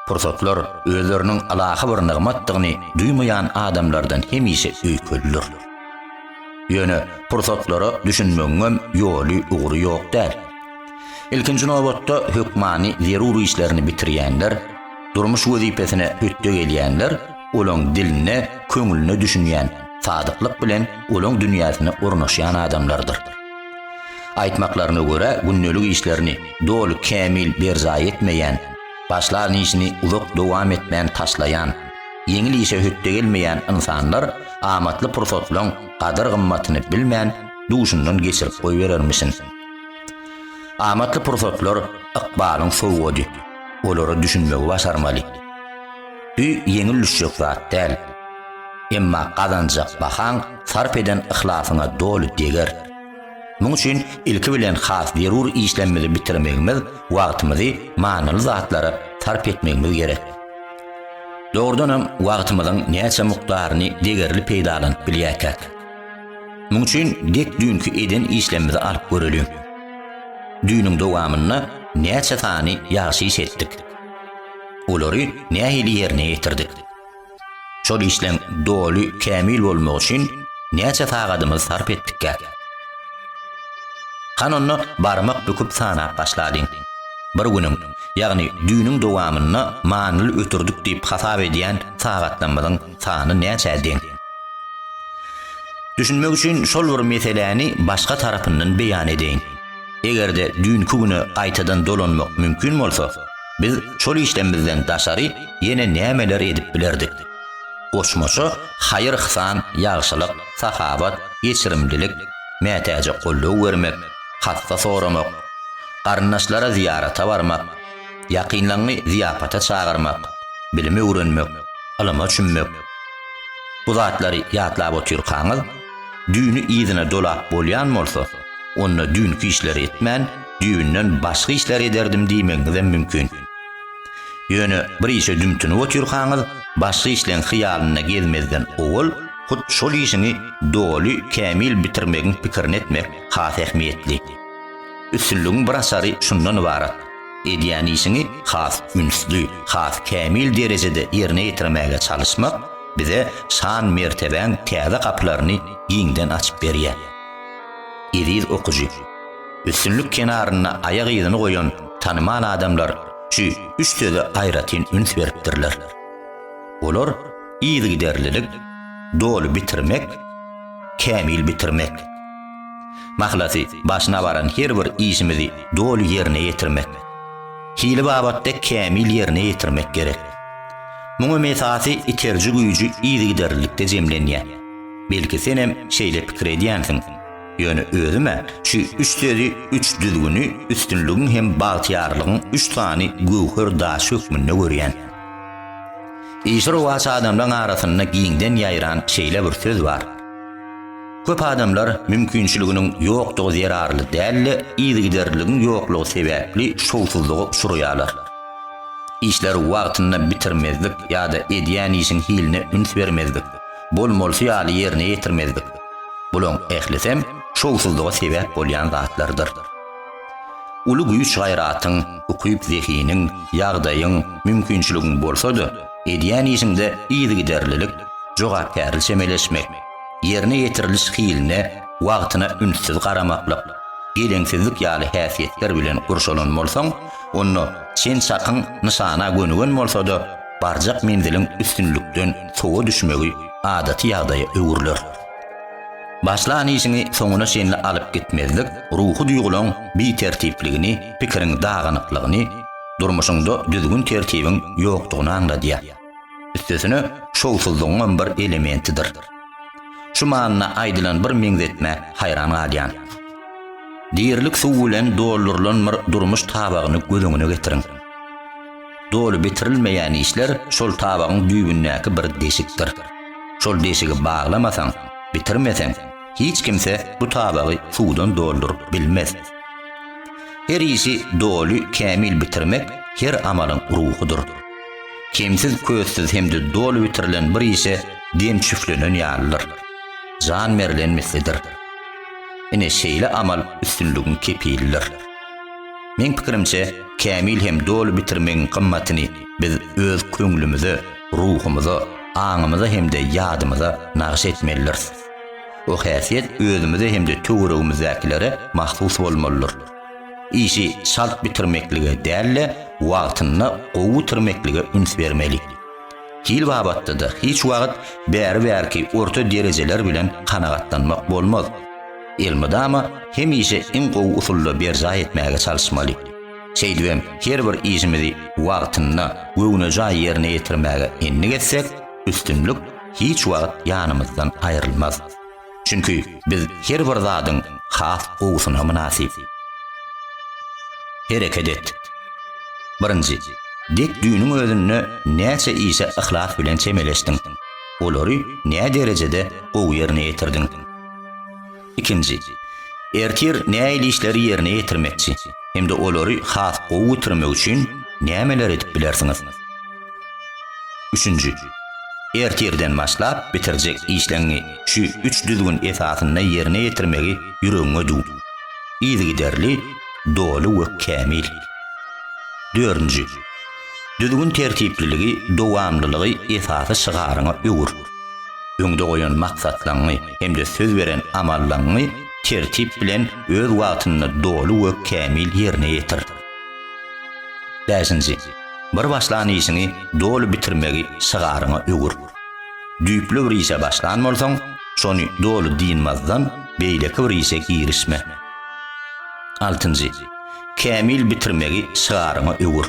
Pursatlar özleriniň ylahy bir nygmatdygyny duýmaýan adamlardan hemişe öýkelidir. Ýöne pursatlara düşünmegiňem ýoly, ugry ýok däl. Ilkinji nobatda hökmany zerur işlerini bitirýänler, durmuş wezipesine hötde gelýänler olaň diline, köňlüne düşünýän, sadyklyk bilen olaň dünýäsine ornaşýan adamlardyr. Aýtmaklaryna görä, gündelik işlerini doly kämil berjaý etmeýän, başlan işini uzak dowam etmän taşlaýan, ýeňil işe hötde gelmeýän ynsanlar amatly pursatlaň gadyr-gymmatyny bilmän duşundan geçirip goýberermişin. Amatly pursatlar ykbalyň sowgady, olara düşünmegi başarmaly. Bu ýeňil düşjek zat däl. Emma gazanjak bahaň sarp eden yhlasyňa doly deger. Muň üçin ilki bilen has zerur işlemimizi bitirmegimiz, wagtymyzy manyly zatlara sarp etmegimiz gerek. Dogrudanam wagtymyzyň näçe mukdaryny degerli peýdalanyp bilýärkäk? Muň üçin dek düýnki eden işlemimizi alyp göreliň. Düýnüň dowamynda näçe sany ýagşy iş etdik? Olary nähili ýerine ýetirdik? Şol işleň doly, kämil bolmagy üçin näçe sagadymyzy sarp etdikkä? Hany onda barmak büküp sanap başlalyň. Bir günüň, ýagny düýnüň dowamynda manyly ötürdik diýip hasap edýän sagatlarymyzyň sany näçä deň? Düşünmek üçin şol bir meseläni başga tarapyndan beýan edeýin. Eger-de düýnki güne gaýtadan dolanmak mümkin bolsa, biz şol işlemizden daşary ýene nämeler edip bilerdik? Goşmaça haýyr-yhsan, ýagşylyk, sahawat, geçirimlilik, mätäje goldaw bermek, hassa soramak, garyndaşlara zyýarata barmak, ýakynlaňňy zyýapata çagyrmak, bilim öwrenmek, ylyma çümmek. Bu zatlary ýatlap otyrkaňyz, düýni yzyna dolap bolýan bolsa, onda düýnki işleri etmän, düýbünden başga işler ederdim diýmegiňizem mümkin. Ýöne bir işe dümtünip otyrkaňyz, başga işleň hyýalynda gezmezden owal, hut şol işiňi doly, kämil bitirmegiň pikirini etmek has ähmiýetli. Üstünligiň bir açary şundan ybarat, edýän işiňi has ünsli, has kämil derejede ýerine ýetirmäge çalyşmak bize şan-mertebäň täze gapylaryny giňden açyp berýär. Eziz okyjy! Üstünlik kenarynda aýak yzyny goýan tanymal adamlar şu üç söze aýratyn üns beripdirler. Olar, yzygiderlilik, doly bitirmek, kämil bitirmek. Mahlasy, başyna baran her bir işimizi doly ýerine ýetirmek. Hili babatda kämil ýerine ýetirmek gerek. Muňa esasy iteriji güýji yzygiderlilikde jemlenýär. Belki senem şeýle pikir edýänsiň. Ýöne özüm-ä şu üç sözi, üç düzgüni üstünligiň hem bagtyýarlygyň üç sany göwher daşy hökmünde görýän. Işi rowaç adamlaň arasynda giňden ýaýran şeýle bir söz bar. Köp adamlar mümkinçiliginiň ýokdugy zerarly däl-de, yzygiderliligiň ýoklugy sebäpli şowsuzlyga uçraýarlar. Işleri wagtynda bitirmezlik ýa-da edýän işiň hiline üns bermezlik, bolmalysy ýaly ýerine ýetirmezlik, bulaň ählisem şowsuzlyga sebäp bolýan zatlardyr. Uly güýç-gaýratyň, ukyp-zehiniň, ýagdaýyň, mümkinçiligiň bolsa-da, edýän işiňde yzygiderlilik, jogapkärli çemeleşmek, ýerine ýetiriliş hiline, wagtyna ünssüz garamaklyk, geleňsizlik ýaly häsiýetler bilen gurşalan bolsaň, onda çen-çakyň nyşana gönügen bolsa-da, barjak menziliň üstünlikden sowa düşmegi adaty ýagdaýa öwrüler. Başlan işiňi soňuna çenli alyp gitmezlik ruhy duýgulaň bitertipligini, pikiriň dagynyklygyny, durmuşyňda düzgün-tertibiň ýokdugyny aňladýar. Üstesine, şowsuzlygyňam bir elementidir. Şu manyda aýdylan bir meňzetmä haýran galýan. Dirilik suw bilen doldurylan bir durmuş tabagyny göz öňüne getiriň. Doly bitirilmeýän işler şol tabagyň düýbündäki bir deşikdir. Şol deşigi baglamasaň, bitirmeseň, hiç kimse bu tabagy suwdan dolduryp bilmez. Her işi doly, kämil bitirmek her amalyň ruhudyr. Kemsiz-köstsüz hem-de doly bitirilen bir işe dem çüflenen ýalydyr. Jan berlen mislidir. Ine, şeýle amal üstünligiň kepilidir. Meň pikirimçe, kämil hem doly bitirmegiň gymmatyny biz öz köňlümize, ruhumyza, aňymyza hem-de ýadymyza nagyş etmelidiris. O häsiýet özümize hem-de töweregimizdäkilere mahsus bolmalydyr. Işi çalt bitirmeklige däl-de, wagtynda gowy bitirmeklige üns bermeli. Hil babatda-da hiç wagt bäri-bärki orta derejeler bilen kanagatlanmak bolmaz. Elmydama hemişe iň gowy usulda berjaý etmäge çalyşmaly. Şeýdibem her bir işimizi wagtynda, göwnejaý ýerine ýetirmäge endik etsek, üstünlik hiç wagt ýanymyzdan aýrylmaz. Çünki biz her bir zadyň has gowusyna mynasyp. Hereket et. Birinji, dek düýnüň özünde näçe işe yhlas bilen çemeleşdiň? Olary näderejede gowy ýerine ýetirdiň? Ikinji. Ertir nähili işleri ýerine ýetirmekçi hem-de olary has gowy bitirmek üçin nämeler edip bilersiňiz? Üçünji. Ertirden başlap bitirjek işleňňi şu üç düzgün esasynda ýerine ýetirmegi ýüregiňe düw. Yzygiderli, doly we kämil. Dördünji. Düzgün-tertipliligi, dowamlylygy esasy şygaryňa öwür. Öňde goýan maksatlaňňy hem-de söz beren amallaňňy tertip bilen öz wagtynda doly we kämil ýerine ýetir. Bäşinji. Bir başlan işiňi doly bitirmegi şygaryňa öwür. Düýpli bir işe başlan bolsaň, şony doly dynmazdan beýleki bir işe girişme. Altynjy. Kämil bitirmegi şygaryňa öwür.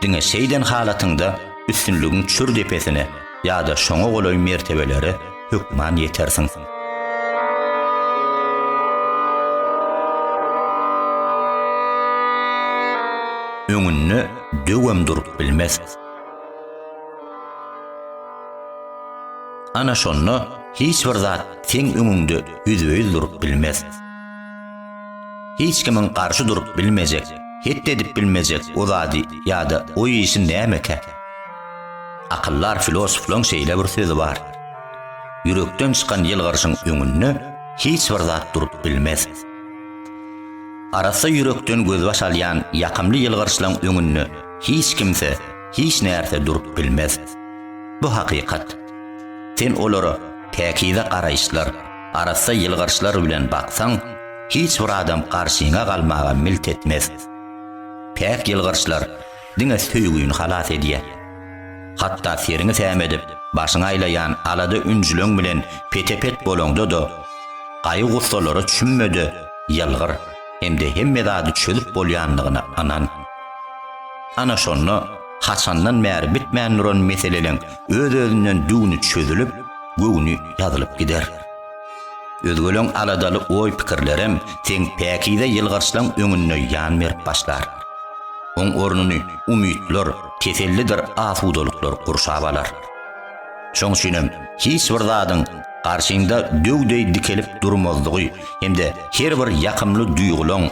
Diňe şeýden halatyňda üstünligiň çür depesine ýa-da şoňa golaý mertebelere hökman ýetersiň. Öňünde döwem durup bilmez. Ana şonda hiç bir zat seň öňüňde ýüzbe-ýüz durup bilmez. Hiç kimiň garşy durup bilmejek, het edip bilmejek o zady ýa-da o işi nämekä? Akyldar filosoflaň şeýle bir sözi bar. Ýürekden çykan ýylgyryşyň öňünde hiç bir zat durup bilmez. Arassa ýürekden gözbaş alýan ýakymly ýylgyryşlaň öňünde hiç kimse, hiç närse durup bilmez. Bu hakykat. Sen olara päkize garaýyşlar, arassa ýylgyryşlar bilen baksaň, hiç bir adam garşyňa galmaga milt etmez. Päk ýylgyryşlar diňe söýgüni halas edýär. Hatda seriňi sämedip, başyňy aýlaýan alada-ünjüleň bilen pete-pet bolaňda-da, gaýgy-gussalara çümme-de ýylgyr hem-de hemme zady çözüp bolýandygyna ynan. Ana şonda haçandan bäri bitmän duran meseleleň öz-özünden düwni çözülip, göwni ýazylyp gider. Özgeleň aladaly oý-pikirlerem seň päkize ýylgyrşlaň öňünde ýan berip başlar. Oň ornuny umytlar, tesellidir asudalyklar gurşap alar. Şoň üçinem hiç bir zadyň garşyňda döw deý dikelip durmazlygy hem-de her bir ýakymly duýgulaň,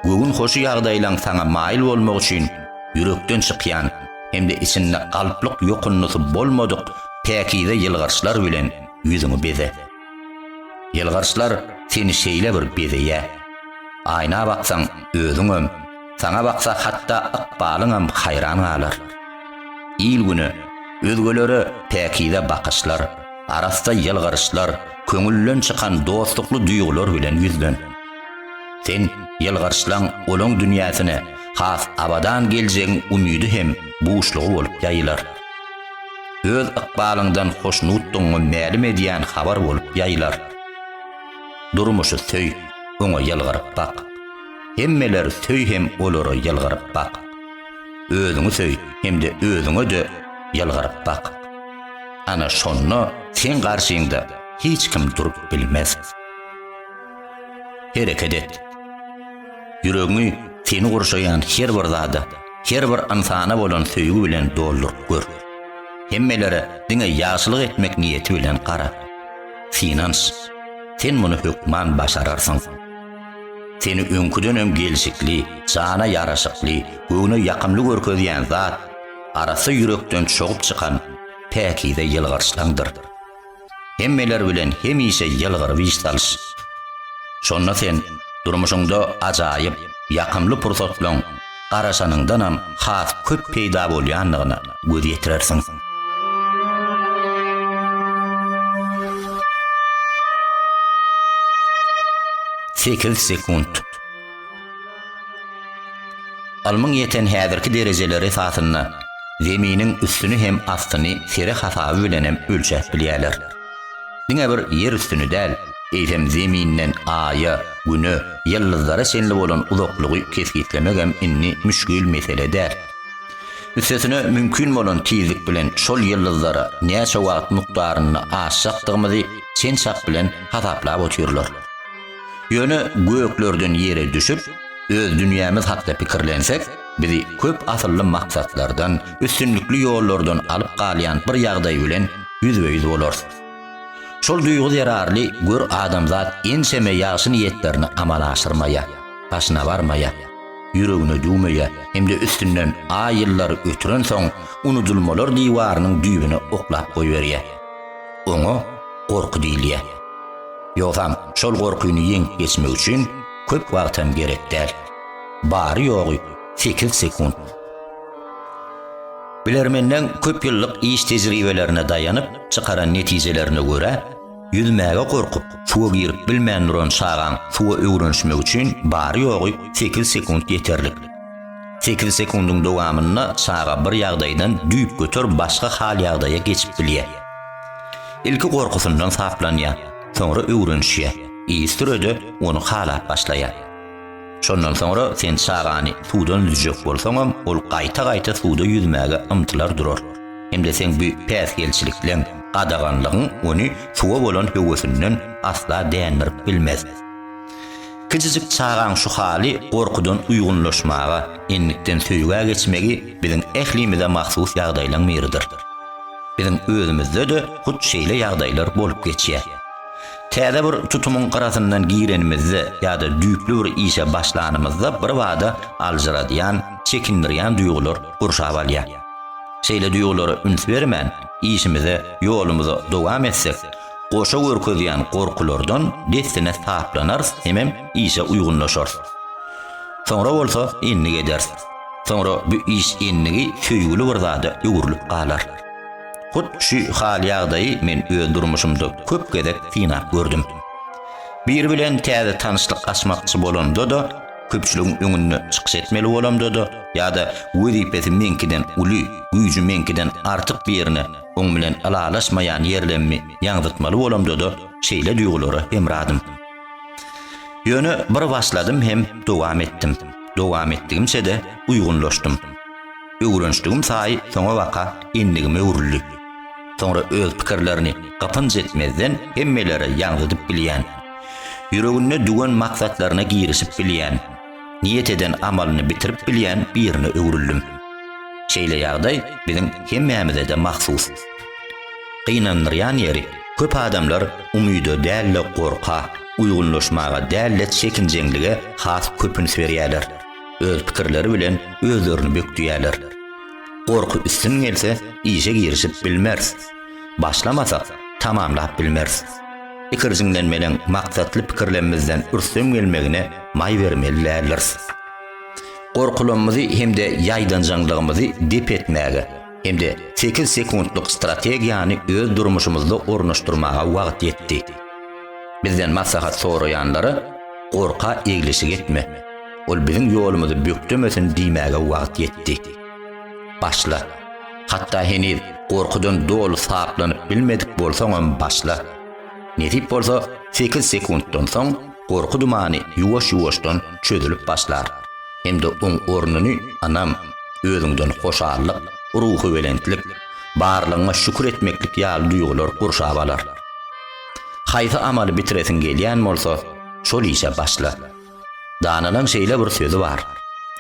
göwün hoşy ýagdaýlaň saňa maýyl bolmagy üçin ýürekden çykýan hem-de içinde galplyk ýokundysy bolmadyk päkize ýylgyryşlar bilen ýüzüňi beze. Ýylgyryşlar seni şeýle bir bezeýär. Aýna baksaň özüňem, saňa baksa hatda ykbalyňam haýran galar. Il-güne, özgelere päkize bakyşlar, arassa ýylgyryşlar, köňülden çykan dostlukly duýgular bilen ýüzlen. Sen ýylgyryşlaň olaň dünýäsine has abadan geljegiň umydy hem buşlugy bolup ýaýylar. Öz ykbalyňdan hoşnutdygyňy mälim edýän habar bolup ýaýylar. Durmuşy söý, oňa ýylgyryp bak. Hemmeleri söý hem olara ýylgyryp bak. Özüňi söý hem-de özüňe-de ýylgyryp bak. Ana şonda seň garşyňda hiç kim durup bilmez. Hereket et. Ýüregiňi seni gurşaýan her bir zada, her bir ynsana bolan söýgi bilen dolduryp gör. Hemmelere diňe ýagşylyk etmek niýeti bilen gara. Synanyş. Sen muny hökman başararsyň. Seni öňküdenem gelşikli, jana ýaraşykly, göwne ýakymly görkezýän zat, arassa ýürekden çogup çykan päkize ýylgyryşlaňdyr. Hemmeler bilen hemişe ýylgyryp iş salyş. Şonda sen durmuşyňda ajaýyp, ýakymly pursatlaň garaşanyňdanam has köp peýda bolýandygyna göz ýetirersiň. Sekiz sekunt. Ylmyň ýeten häzirki derejeleri esasynda Zeminiň üstüni hem astyny sere hasaby bilenem ölçäp bilýärler. Diňe bir Ýer üstüni däl, eýsem Zeminden Aýa, Güne, ýyldyzlara çenli bolan uzaklygy kesgitlemegem indi müşgil mesele däl. Üstesine mümkin bolan tizlik bilen şol ýyldyzlara näçe wagt mukdarynda aşjakdygymyzy çen-çak bilen hasaplap otyrlar. Ýöne göklerden ýere düşüp, öz dünýämiz hakda pikirlensek, bizi köp asylly maksatlardan, üstünlikli ýollardan alyp galýan bir ýagdaý bilen ýüzbe-ýüz bolarys. Şol duýgy zerarly gör adamzat ençeme ýagşy niýetlerini amala aşyrmaýar, başyna barmaýar, ýüregine düwmeýär hem-de üstünden aý-ýyllary ötürensoň unudylmalar diwarynyň düýbüne oklap goýberýär. Oňa gorky diýilýär. Ýogsam şol gorkyny ýeňip geçmek üçin köp wagtam gerek däl. Bary-ýogy sekiz sekunt. Bilermenleň köp ýyllyk iş tejribelerine daýanyp çykaran netijelerine görä, ýüzmäge gorkup, suwa girip bilmän duran çagaň suwa öwrenişmegi üçin bary-ýogy sekiz sekunt ýeterlik. Sekiz sekundyň dowamynda çaga bir ýagdaýdan düýpgöter başga hal-ýagdaýa geçip bilýär. Ilki gorkusyndan saplanýar, soňra öwrenişýär, yzsüre-de ony halap başlaýar. Şondan soňra sen çagany suwdan üzjek bolsaňam, ol gaýta-gaýta suwda ýüzmäge ymtylar durar. Hem-de seň bu päsgelçilikleň, gadaganlygyň ony suwa bolan höwesinden asla dändirip bilmez. Kiçijik çagaň şu haly gorkudan uýgunlaşmaga, ennikden söýgä geçmegi biziň ählimize mahsus ýagdaýlaň biridir. Biziň özümizde-de hut şeýle ýagdaýlar bolup geçýär. Täze bir tutumyň gyrasyndan girenimizde ýa-da düýpli bir işe başlanymyzda birbada aljyradýan, çekindirýän duýgular gurşap alýar. Şeýle duýgulara üns bermän, işimize, ýolumyza dowam etsek, goşa görkezýän gorkulardan dessine saplanarys hemem işe uýgunlaşarys. Soňra bolsa endik ederis. Soňra bu iş endigi söýgüli bir zada öwrülip galar. Hut şu hal-ýagdaýy men öz durmuşymda köp gezek synap gördüm. Biri bilen täze tanyşlyk açmakçy bolamda-da, köpçüligiň öňünde çykyş etmeli bolamda-da ýa-da wezipesi meňkiden uly, güýji meňkiden artyk birine oň bilen ylalaşmaýan ýerlemmi ýaňzytmaly bolamda-da şeýle duýgulara hemradym. Ýöne bir başladym hem dowam etdim. Dowam etdigimçe-de uýgunlaşdym. Öwrenişdigim saýy soňabaka endigime öwrüldi. Soňra öz pikirlerini gypynç etmezden hemmelere ýaňzydyp bilýän, ýüreginde düwen maksatlaryna girişip bilýän, niýet eden amalyny bitirip bilýän birine öwrüldim. Şeýle ýagdaý biziň hemmämize-de mahsus. Gynandyrýan ýeri, köp adamlar umyda däl-de gorka, uýgunlaşmaga däl-de çekinjeňlige has köp üns berýärler. Öz pikirleri bilen özlerini bökdüýärler. Gorky üstün gelse, işe girişip bilmeris. Başlamasak, tamamlap bilmeris. Ikirjiňlenmeleň maksatly pikirlemizden ürsem gelmegine maý bermeli däldiris. Gorkulamyzy hem-de ýaýdanjaňlygymyzy dep etmäge hem-de sekiz sekuntlyk strategiýany öz durmuşymyzda ornaşdyrmaga wagt ýetdi. Bizden maslahat soraýanlara gorka eglişik etme, ol biziň ýolumyzy bökdemesin diýmäge wagt ýetdi. Başla. Hatda heniz gorkudan doly saplanyp bilmedik bolsaňam başla. Nesip bolsa, sekiz sekuntdan soň gorky dumany ýuwaş-ýuwaşdan çözülip başlar hem-de oň ornuny ynam, özüňden hoşallyk, ruhubelentlik, barlygyňa şükür etmeklik ýaly duýgular gurşap alar. Haýsy amaly bitiresiň gelýän bolsa, şol işe başla. Danalaň şeýle bir sözi bar,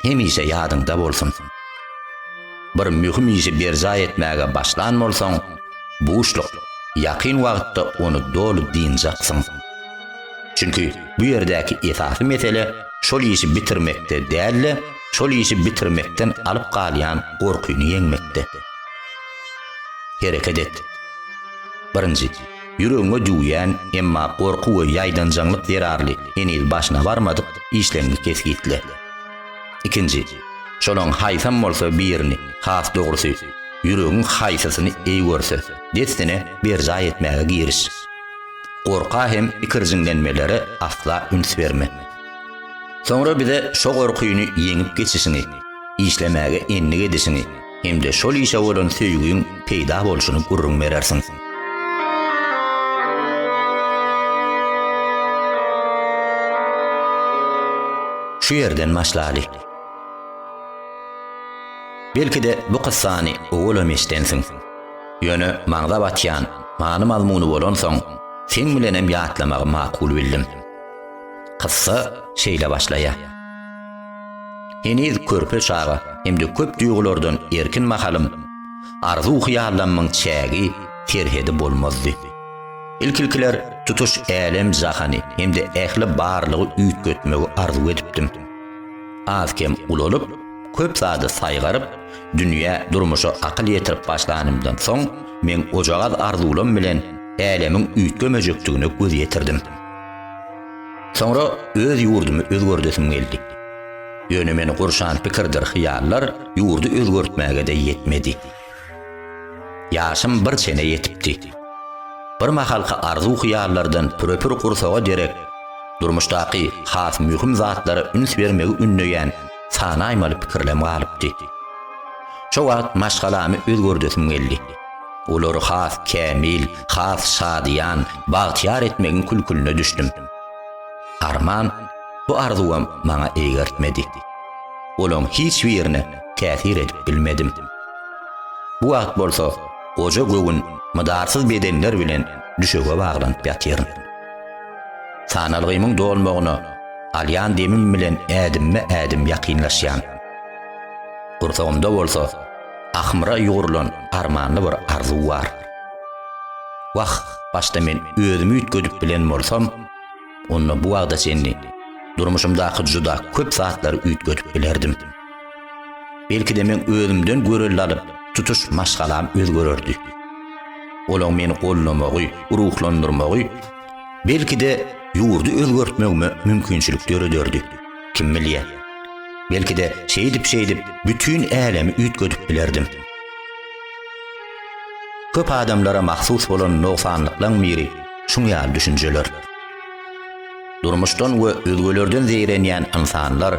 hemişe ýadyňda bolsun. Bir möhüm işi berjaý etmäge başlan bolsaň, buşluk, ýakyn wagtda ony doly dynjaksyň. Çünki bu ýerdäki esasy mesele şol işi bitirmekde däl-de, şol işi bitirmekden alyp galýan gorkyny ýeňmekde. Hereket et. Birinji. Ýüregiňe düwýän, emma gorky we ýaýdanjaňlyk zerarly heniz başyna barmadyk işleňňi kesgitle. Ikinji. Şolaň haýsam bolsa birini, has dogrusy, ýüregiň haýsysyny eý görse, dessine berjaý etmäge giriş. Gorka hem ikirjiňlenmelere asla üns berme. Soňra bize şo gorkyny ýeňip geçişiňi, işlemäge endik edişiňi hem-de şol işe bolan söýgiň peýda bolşuny gürrüň berersiň. Şu ýerden başlaly. Belki-de bu kyssany owalam eşidensiň. Ýöne maňza batýan many-mazmuny bolansoň, seň bilenem ýatlamagy makul bildim. Kyssa şeýle başlaýar. Heniz körpe çaga hem-de köp duýgulardan erkin mahalym arzuw-hyýallamyň çägi, serhedi bolmazdy. Ilk-ilkiler tutuş älem-jahany hem-de ähli barlygy üýtgetmegi arzuw edipdim. Az-kem ulalyp, köp zady saýgaryp, dünýä, durmuşa akyl ýetirip başlanymdan soň, meň ojagaz arzuwlam bilen älemiň üýtgemejekdigine göz ýetirdim. Soňra öz ýurdumy özgerdesim geldi. Ýöne meni gurşan pikirdir hyýallar ýurdy özgertmäge-de ýetmedi. Ýaşym bir çene ýetipdi. Bir mahalky arzuw-hyýallardan pürepür gursaga derek, durmuşdaky has möhüm zatlara üns bermegi ündeýän sanaýmaly pikirlem galypdy. Şo wagt maşgalamy özgerdesim geldi. Olary has kämil, has şadyýan, bagtyýar etmegiň külküline düşdüm. Arman, bu arzuwam maňa eýgertmedi. Olaň hiç birine täsir edip bilmedim. Bu wagt bolsa goja göwün mydarsyz bedenler bilen düşege baglanyp ýatyryn. Sanalgymyň dolmagyna alýan demim bilen ädimme-ädim ýakynlaşýan. Gursagymda bolsa ahmyra ýugrulan armanly bir arzuw bar. Wah, başda men özümi üýtgedip bilen bolsam, onda bu wagta çenli durmuşymdaky juda köp zatlary üýtgedip bilerdim. Belki-de meň özümden görelde alyp, tutuş maşgalam özgererdi. Olaň meni goldamagy, ruhlandyrmagy, belki-de, ýurdy özgertmegime mümkinçilik dörederdi. Kim bilýär? Belki-de, şeýdip-şeýdip, bütin älemi üýtgedip bilerdim. Köp adamlara mahsus bolan nogsanlyklaň biri şuň ýaly düşünjeler. Durmuşdan we özgelerden zeýrenýän ynsanlar,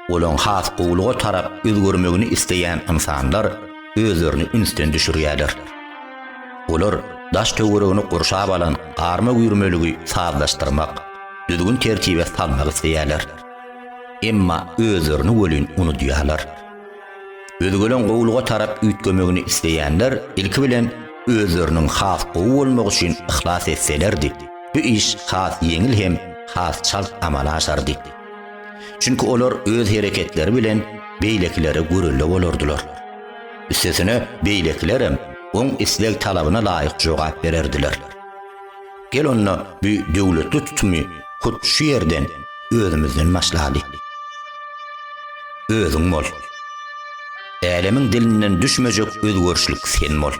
olaň has gowulyga tarap özgermegini isleýän ynsanlar özlerini ünsden düşürýärler. Olar daş-töweregini gurşap alan garma-güýrmeligi sazlaşdyrmak, düzgün-tertibe salmak isleýärler. Emma özlerini welin unudýarlar. Özgeleň gowulyga tarap üýtgemegini isleýänler ilki bilen özleriniň has gowy bolmagy üçin yhlas etselerdi, bu iş has ýeňil hem has çalt amala aşardy. Çünki olar öz hereketleri bilen beýlekilere görelde bolardylar. Üstesine beýlekilerem oň isleg-talabyna laýyk jogap bererdiler. Gel onda bu döwletli tutumy hut şu ýerden, özümizden başlaly. Özüň bol. Älemiň dilinden düşmejek özgerişlik sen bol.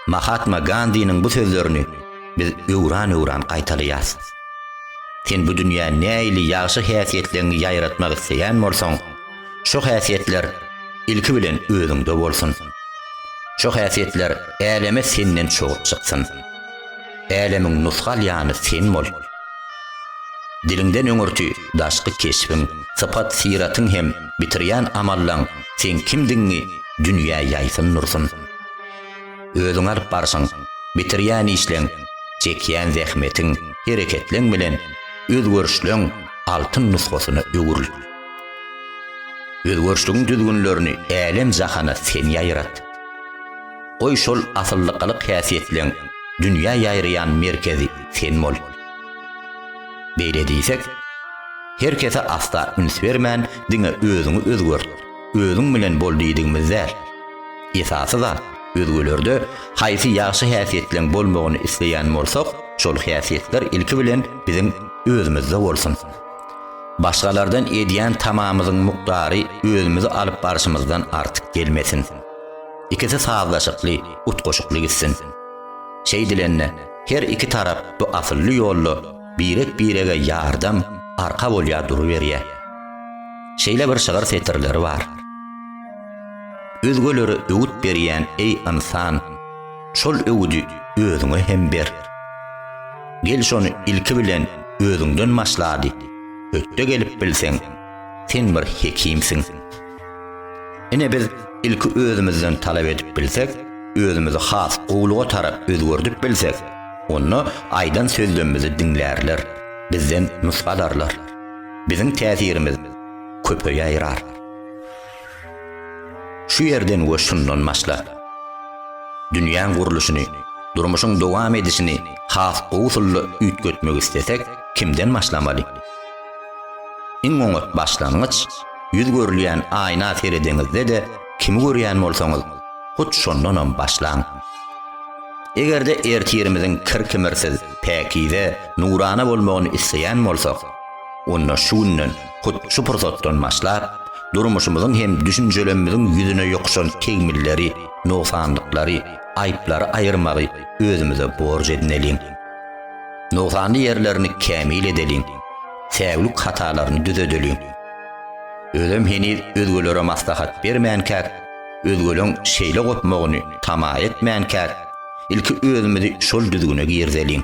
Mahatma Gandiniň bu sözlerini biz öwran-öwran gaýtalaýas. Sen bu dünýä nähili ýagşy häsiýetleňňi ýaýratmak isleýän bolsaň, şo häsiýetler ilki bilen özüňde bolsun. Şo häsiýetler äleme senden çogup çyksyn. Älemiň nusga alýany sen bol. Diliňden öňürti daşky keşbiň, sypat-syratyň hem bitirýän amallaň seň kimdigiňi dünýä ýaýsyn dursun. Özüňi alyp barşyň, bitirýän işleň, çekýän zähmetiň, hereketleň bilen özgerişleň altyn nusgasyna öwrül. Özgerişligiň düzgünlerini älem-jahana sen ýaýrat. Goý şol asylly gylyk-häsiýetleň dünýä ýaýraýan merkezi sen bol. Beýle diýsek, her kese asla üns bermän diňe özüňi özgert, özüň bilen bol diýdigimiz däl. Esasy zat, özgelerde haýsy ýagşy häsiýetleň bolmagyny isleýän bolsak, şol häsiýetler ilki bilen biziň özümizde bolsun. Başgalardan edýän tamamyzyň mukdary özümizi alyp barşymyzdan artyk gelmesin. Ikisi sazlaşykly, utgaşykly gitsin. Şeýdilende, her iki tarap bu asylly ýolda birek-birege ýardam, arka bolýar duruberýär. Şeýle bir şygyr setirleri bar. Özgelere öwüt berýän eý ynsan, şol öwüdi özüňe hem ber. Gel şony ilki bilen özüňden başlady, hötde gelip bilseň, sen bir hekimsiň. Ine biz ilki özümizden talap edip bilsek, özümizi has gowulyga tarap özgerdip bilsek, onda aýdan sözlemimizi diňlärler, bizden nusga alarlar. Biziň täsirimiz köpe ýaýrar. Şu ýerden we şundan başla. Dünýäň gurluşyny, durmuşyň dowam edişini has gowy usulda üýtgetmek islesek, kimden başlamaly? Iň oňat başlangyç, ýüz görülýän aýna seredeňizde-de kimi görýän bolsaňyz, hut şondanam başlaň. Eger-de ertirimiziň kir-kimirsiz, päkize, nurana bolmagyny isleýän bolsak, onda şu günden, hut şu pursatdan başlap, durmuşymyzyň hem düşünjelemmiziň ýüzüne ýokuşan tegmilleri, nogsanlyklary, aýyplary aýyrmagy özümize borç edineliň. Nogsanly ýerlerini kämil edeliň, säwlik hatalaryny düzedeliň. Özem heniz özgelere maslahat bermänkäk, özgeleň şeýle gopmagyny tama etmänkäk, ilki özümizi şol düzgüne girizeliň.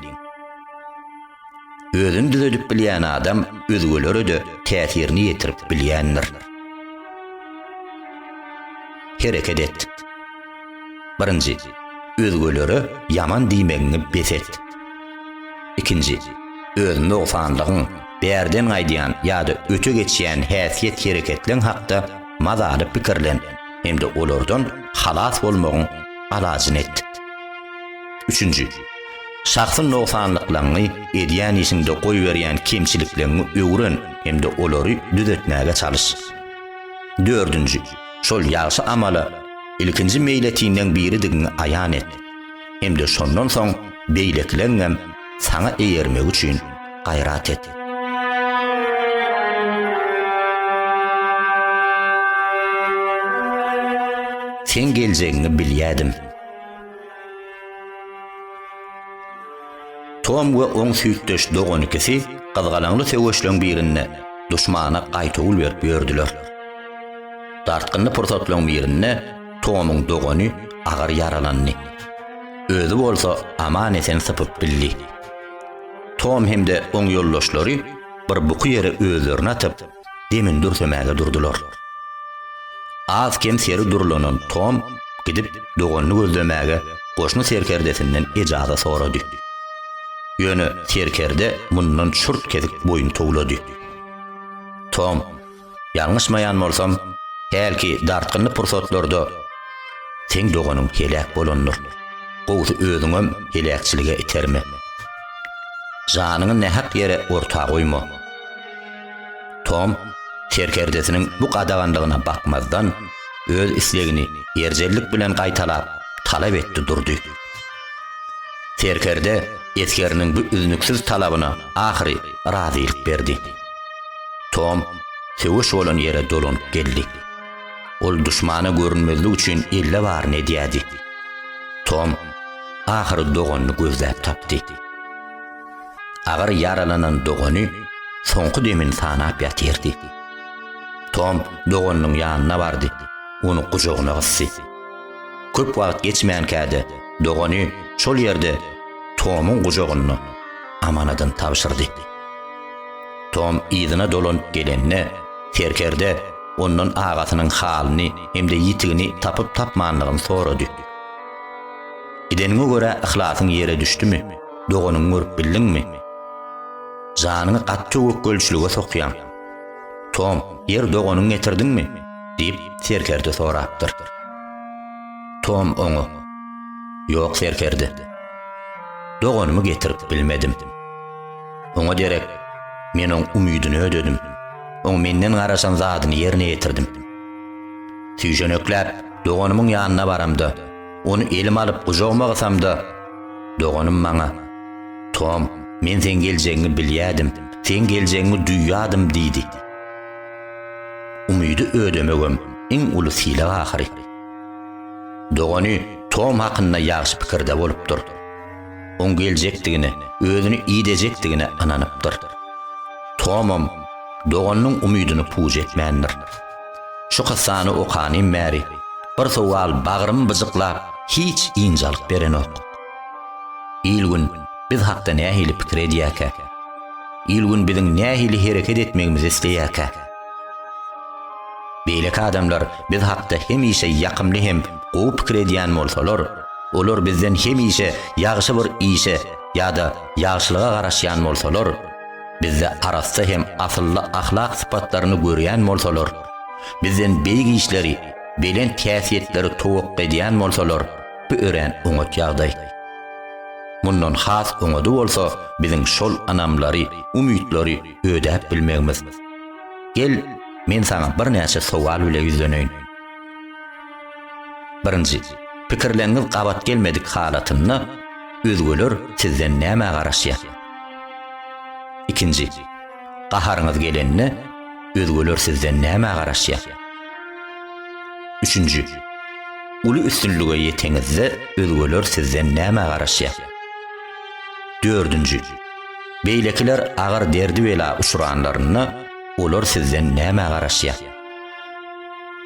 Özüni düzedip bilýän adam özgelere-de täsirini ýetirip bilýändir. Hereket et. Birinji, özgelere ýaman diýmegiňi bes et. Ikinji, öz nogsanlygyň, bärden gaýdýan ýa-da öte geçýän häsiýet-hereketleň hakda mazaly pikirlen hem-de olardan halas bolmagyň alajyny et. Üçünji, şahsy nogsanlyklaňňy, edýän işiňde goýberýän kemçilikleňňi öwren hem-de olary düzetmäge çalyş. Dördünji, şol ýagşy amala ilkinji meýletinleň biridigiňi aýan et hem-de şondan soň beýlekileňňem saňa eýermegi üçin gaýrat et. Seň geljegiňi bilýädim. Tom we oň süýtdeş dogan ikisi gyzgalaňly söweşleň birinde duşmana gaýtawul berip ýördüler. Dartgynly pursatlaryň birinde Tomuň dogany agyr ýaralandy. Özi bolsa aman-esen sypyp bildi. Tom hem-de oň ýoldaşlary bir buky ýere özlerini atyp, demini dürsemäge durdular. Az-kem seri durlanan Tom gidip doganyny gözlemäge goşny serkerdesinden ejaza sorady. Ýöne serkerde mundan çürt-kesik boýun towlady. Tom, Ýalňyşmaýan bolsam, hälki dartgynly pursatlarda seň doganyň heläk bolandyr. Gowusy özüňem heläkçilige iterme. Janyňy nähak ýere orta goýma. Tom serkerdesiniň bu gadaganlygyna bakmazdan, öz islegini erjellik bilen gaýtalap, talap etdi durdy. Serkerde esgeriniň bu üznüksiz talabyna ahyry razylyk berdi. Tom söweş bolan ýere dolanyp geldi. Ol duşmana görünmezlik üçin elde baryny edýärdi. Tom ahyry doganyny gözläp tapdy. Agyr ýaralanan dogany soňky demini sanap ýatyrdy. Tom doganynyň ýanyna bardy, ony gujagyna gysdy. Köp wagt geçmänkä-de, dogany şol ýerde Tomuň gujagynda amanadyny tabşyrdy. Tom yzyna dolanyp gelende, serkerde ondan agasynyň halyny hem-de ýitigini tapyp-tapmanlygyny sorady. Gideniňe görä yhlasyň ýere düşdümi, doganyňy görüp bildiňmi? Janyňy gaty töwekgelçilige sokýaň. Tom, ýer doganyňy getirdiňmi? diýip, serkerde sorapdyr. Tom oňa, Ýok, serkerde. Doganymy getirip bilmedim. Oňa derek men oň umydyny ödedim. Oň menden garaşan zadyny ýerine ýetirdim. Süýşenekläp doganymyň ýanyna baramda, ony elime alyp gujagyma gysamda, doganym maňa, Tom, men seň geljegiňi bilýädim, seň geljegiňi duýýadym diýdi. Umydy ödemegem iň uly sylag ahyry. Dogany Tom hakynda ýagşy pikirde bolupdyr. Oň geljekdigine, özüni idejekdigine ynanypdyr. Tomam doganynyň umydyny puç etmändir. Şu kyssany okanym bäri, bir sowal bagrymy byjyklap, hiç ynjalyk berenok. Il-gün biz hakda nähili pikir edýärkä? Il-gün biziň nähili hereket etmegimizi isleýärkä? Beýleki adamlar biz hakda hemişe ýakymly hem gowy pikir edýän bolsalar, olar bizden hemişe ýagşy bir işe ýa-da ýagşylyga garaşýan bolsalar, bizde arassa hem asylly ahlak sypatlaryny görýän bolsalar, bizden beýik işleri, belent häsiýetleri towakga edýän bolsalar, bu örän oňat ýagdaý. Mundan has oňady bolsa biziň şol ynamlary, umytlary ödäp bilmegimiz. Gel, men saňa birnäçe sowal bile ýüzleneýin. Birinji, pikirleriňiz gabat gelmedik halatynda. Özgeler sizden nämä garaşýar? Ikinji. Gaharyňyz gelende, özgeler sizden nämä garaşýar? Üçünji. Uly üstünlige ýeteňizde, özgeler sizden nämä garaşýar? Dördünji. Beýlekiler agyr derdi-bela uçranlarynda, olar sizden nämä garaşýar?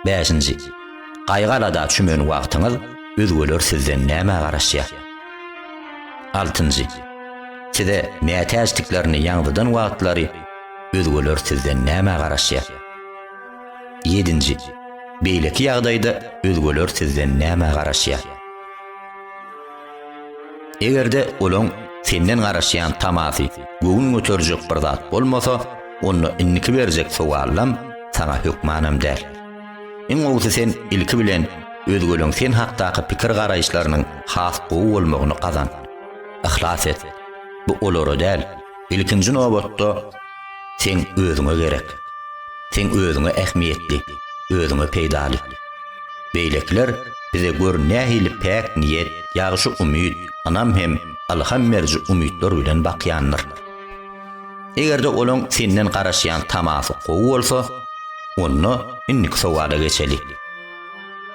Bäşinji. Gaýgy-alada çümen wagtyňyz, özgeler sizden nämä garaşýar? Altynjy. Size mätäçdiklerini ýaňzydan wagtlary, özgeler sizden nämä garaşýar? Ýedinji. Beýleki ýagdaýda özgeler sizden nämä garaşýar? Eger-de olaň senden garaşýan tamasy göwün göterjek bir zat bolmasa, onda indiki berjek sowallam saňa hökmanam däl. Iň gowusy sen ilki bilen özgeleň sen hakdaky pikir-garaýyşlarynyň has gowy bolmagyny gazan. Yhlas et. Bu olara däl, ilkinji nobatda seň özüňe gerek. Seň özüňe ähmiýetli, özüňe peýdaly. Beýlekiler bize gör nähili päk niýet, ýagşy umyt, ynam hem ylham beriji umytlar bilen bakýandyr. Eger-de olaň senden garaşýan tamasy gowy bolsa, onda indiki sowala geçeli.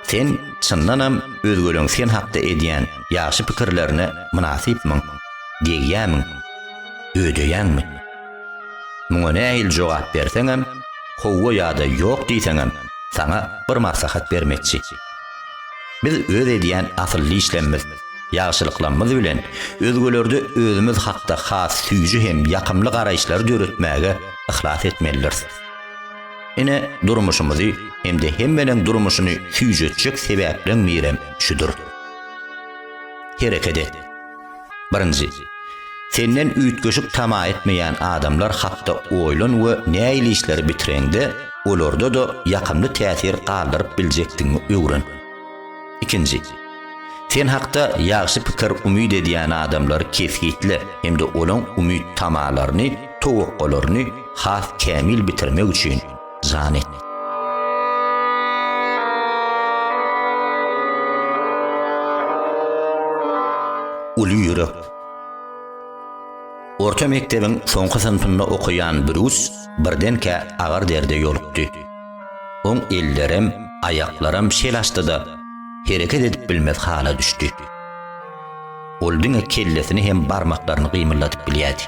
Sen çyndanam özgeleň sen hakda edýän ýagşy pikirlerine mynasypmyň, degýämiň, ödeýäňmi? Muňa nähili jogap berseňem, howwa ýa-da ýok diýseňem, saňa bir maslahat bermekçi. Biz öz edýän asylly işlemmiz, ýagşylyklamyz bilen özgelerde özümiz hakda has süýji hem ýakymly garaýyşlary döretmäge yhlas etmelidiris. Ine, durmuşymyzy hem-de hemmeleň durmuşyny süýjetjek sebäpleň birem şüdür. Hereket et. Birinji. Senden üýtgeşik tama etmeýän adamlar hakda oýlan we nähili işleri bitireňde, olarda-da ýakymly täsir galdyryp biljekdigiňi öwren. Ikinji. Sen hakda ýagşy pikir umyt edýän adamlary kesgitle hem-de olaň umyt-tamalaryny, towakgalaryny has kämil bitirmek üçin jan et. Uly ýürek. Orta mekdebiň soňky synpynda okaýan Brýus birdenkä agyr derde ýolukdy. Oň ellerem, aýaklaram şel açdy-da, hereket edip bilmez hala düşdi. Ol diňe kellesini hem barmaklaryny gymyldadyp bilýärdi.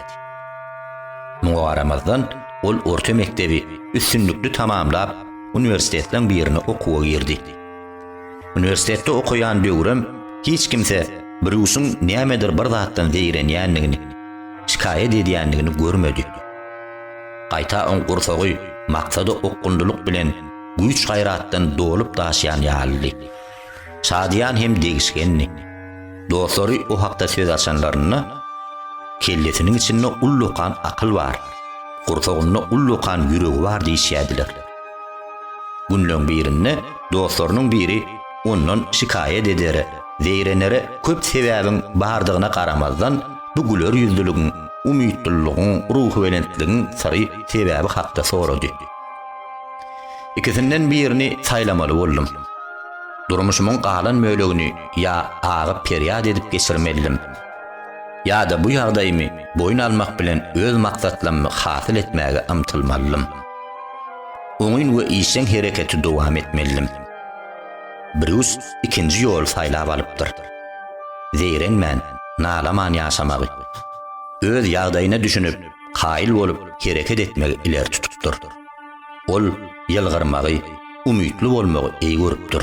Muňa garamazdan, ol orta mekdebi üstünlikli tamamlap, uniwersitetleň birine okuwa girdi. Uniwersitetde okaýan döwrem hiç kimse Brýusyň nämedir bir zatdan zeýrenýändigini, şikaýat edýändigini görmedi. Gaýta oň gursagy maksada okgunlylyk bilen güýç-gaýratdan dolup-daşýan ýalydy. Şadyýan hem degişgendi. Dostlary o hakda söz açanlarynda, Kellesiniň içinde ullakan akyl bar, gursagynda ullakan ýüregi bar diýişýärdiler. Günleň birinde dostlarynyň biri ondan şikaýat edere, zeýrenere köp sebäbiň bardygyna garamazdan, bu güler ýüzlüligiň, umytlylygyň, ruhubelentligiň syry, sebäbi hakda sorady. Ikisinden birini saýlamaly boldum. Durmuşymyň galan bölegini ýa agy-perýat edip geçirmelidim, ýa-da bu ýagdaýymy boýun almak bilen öz maksatlammy hasyl etmäge ymtylmalydym. Oňyn we işjeň hereketi dowam etmelidim. Brýus ikinji ýoly saýlap alypdyr. Zeýrenmän, nalaman ýaşamagy. Öz ýagdaýyna düşünip, kaýyl bolup hereket etmegi ileri tutupdyr. Ol ýylgyrmagy, umytly bolmagy eý görüpdir.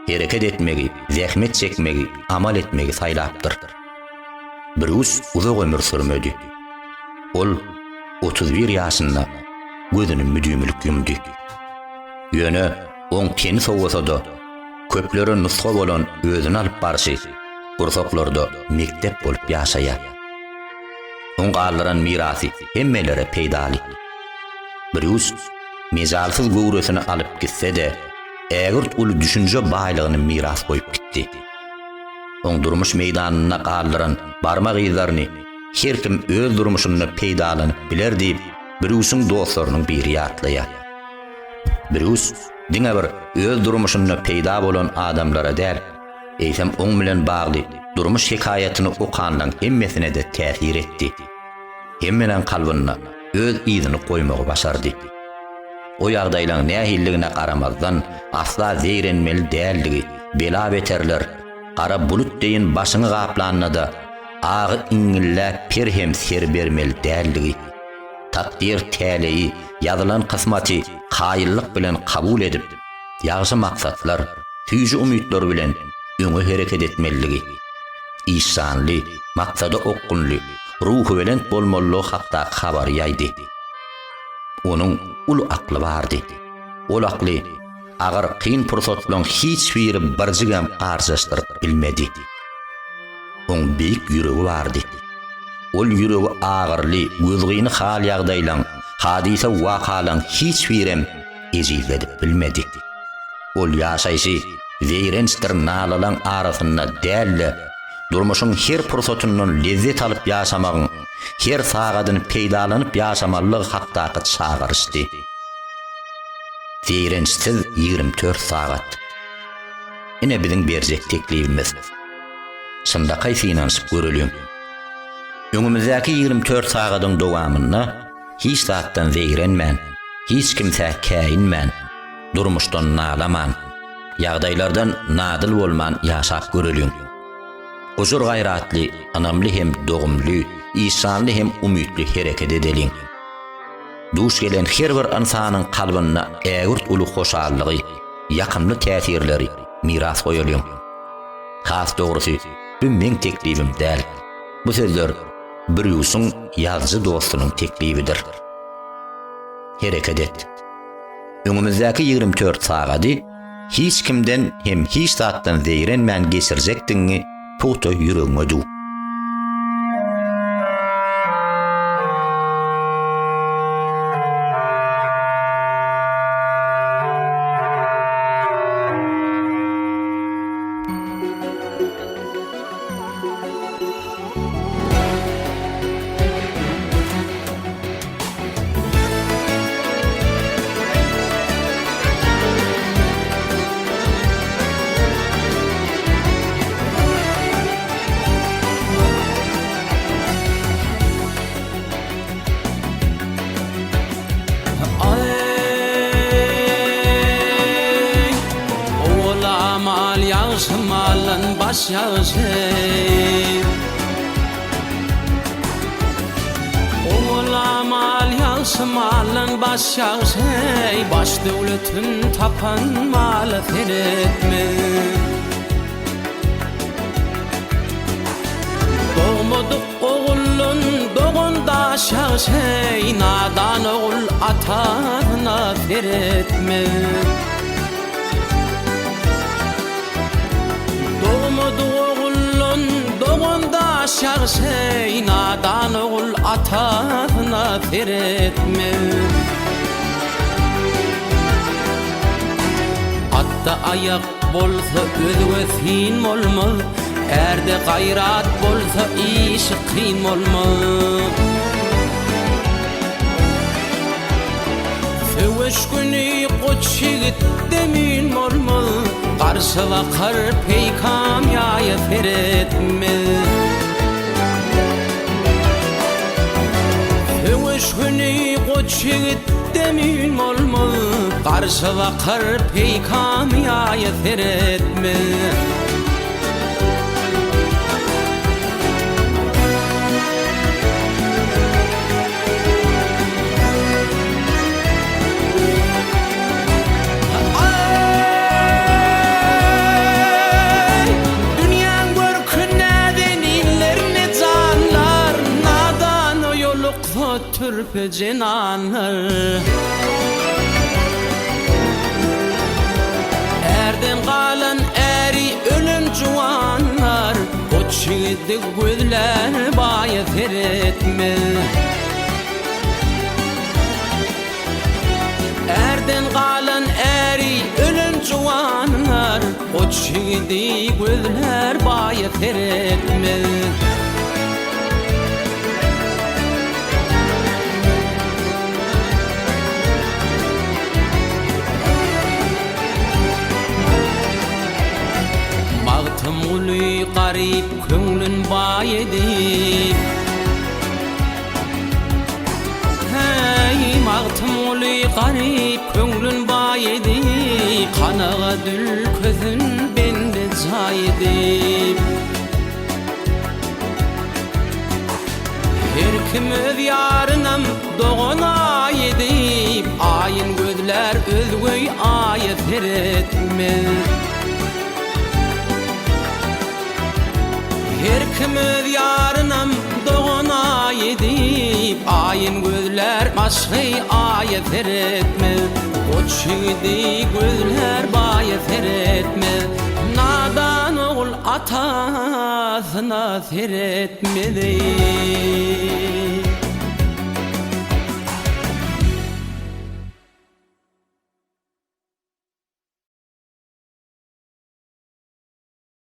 Hereket etmegi, zähmet çekmegi, amal etmegi saýlapdyr. Brýus uzak ömür sürmedi. Ol 31 ýaşynda gözüni müdimilik ýumdy. Ýöne oň teni sowasa-da, köplere nusga bolan özüni alyp barşy gursaklarda mekdep bolup ýaşaýar. Oň galdyran mirasy hemmelere peýdaly. Brýus mejalsyz göwresini alyp gitse-de, ägirt uly düşünje baýlygyny miras goýup gitdi. Oň durmuş meýdanynda galdyran barmak yzlaryny her kim öz durmuşynda peýdalanyp biler diýip, Brýusyň dostlarynyň biri ýatlaýar. Brýus diňe bir öz durmuşynda peýda bolan adamlara däl, eýsem oň bilen bagly. durmuş hekaýatyny okanlaň hemmesine-de täsir etdi. Hemmeleň kalbynda öz yzyny goýmagy başardy. O ýagdaýlaň nähililigine garamazdan, asla zeýrenmeli däldigi, bela-beterler, gara bulut deýin başyňy gaplanda-da, agy iňňilläp per hem ser bermeli däldigi, takdyr täleýi, ýazylan kysmaty kaýyllyk bilen kabul edip, ýagşy maksatlar, süýji umytlar bilen öňe hereket etmelidigi, işjanly, maksada okgunly, ruhubelent bolmalydygy hakdaky habary ýaýdy. Onuň uly akly bardy. Ol akly agyr, kyn pursatlaryň hiç biri birjigem garjaşdyryp bilmedi. Oň beýik ýüregi bardy. Ol ýüregi agyrly, gözgyny hal-ýagdaýlaň, hadysa-wakalaň hiç birem ejizledip bilmedi. Ol ýaşaýşy zeýrençdir nalalaň arasynda däl-de, durmuşyň her pursatyndan lezzet alyp ýaşamagyň, her sagadyny peýdalanyp ýaşamalydygy hakdaky çagyryşdy. Zeýrençsiz 24 sagat. Ine biziň berjek teklibimiz. Çynlakaý synanyşyp göreliň. Öňümizdäki 24 sagadyň dowamynda hiç zatdan zeýrenmän, hiç kimsä käýinmän, durmuşdan nalaman, ýagdaýlardan nadyl bolman ýaşap göreliň. Gujur-gaýratly, ynamly hem dogumly, işjanly hem umytly hereket edeliň. Duş gelen her bir ynsanyň kalbynda ägirt uly hoşallygy, ýakymly täsirleri miras goýalyň. Has dogrusy, bu meň teklibim däl. Bu sözler Brýusyň ýazyjy dostunyň teklibidir. Hereket et. Öňümizdäki 24 sagady hiç kimden hem hiç zatdan zeýrenmän geçirjekdigiňi pugta ýüregiňe düw.
Baş ýagşy Owal mal ýagşy maldan baş ýagşy Baş döwletin tapan mala seretme Dogmadyk oguldan dogan daş ýagşy Nadan ogul atasyna seretme Dogmadyk oguldan dogan daş ýagşy, Nadan ogul atasyna seretmez. Atda aýak bolsa özge syn bolmaz, Ärde gaýrat bolsa işi kyn bolmaz. Söweş güni goç ýigit demin bolmaz, Garşy bakar peýkam ýaýa seretmez. Söweş güni goç ýigit demin bolmaz, Garşy bakar peýkam ýaýa seretmez. Aý, dünýäň görki näzeninler, ne janlar, Nadana ýoluksa türpe jenanlar. Ärden galan äri ölen juwanlar, Goç ýigidi gözlär baýa seretmez. Ärden galan äri ölen juwanlar, Goç ýigidi gözlär baýa seretmez. Magtymguly gar. garyp köňlün baý edip. Häý, Magtymguly garyp köňlün baý edip, Kanagat ülkesin bende jaý edip. Her kim öz ýarynam dogan aý edip, Aýyn gözlär özgeý aýa seretmez. Her kim öz ýarynam dogan aý edip, Aýyn gözlär başgy aýa seretmez. Goç ýigidi gözlär baýa seretmez. Nadan ogul atasyna seretmez eý.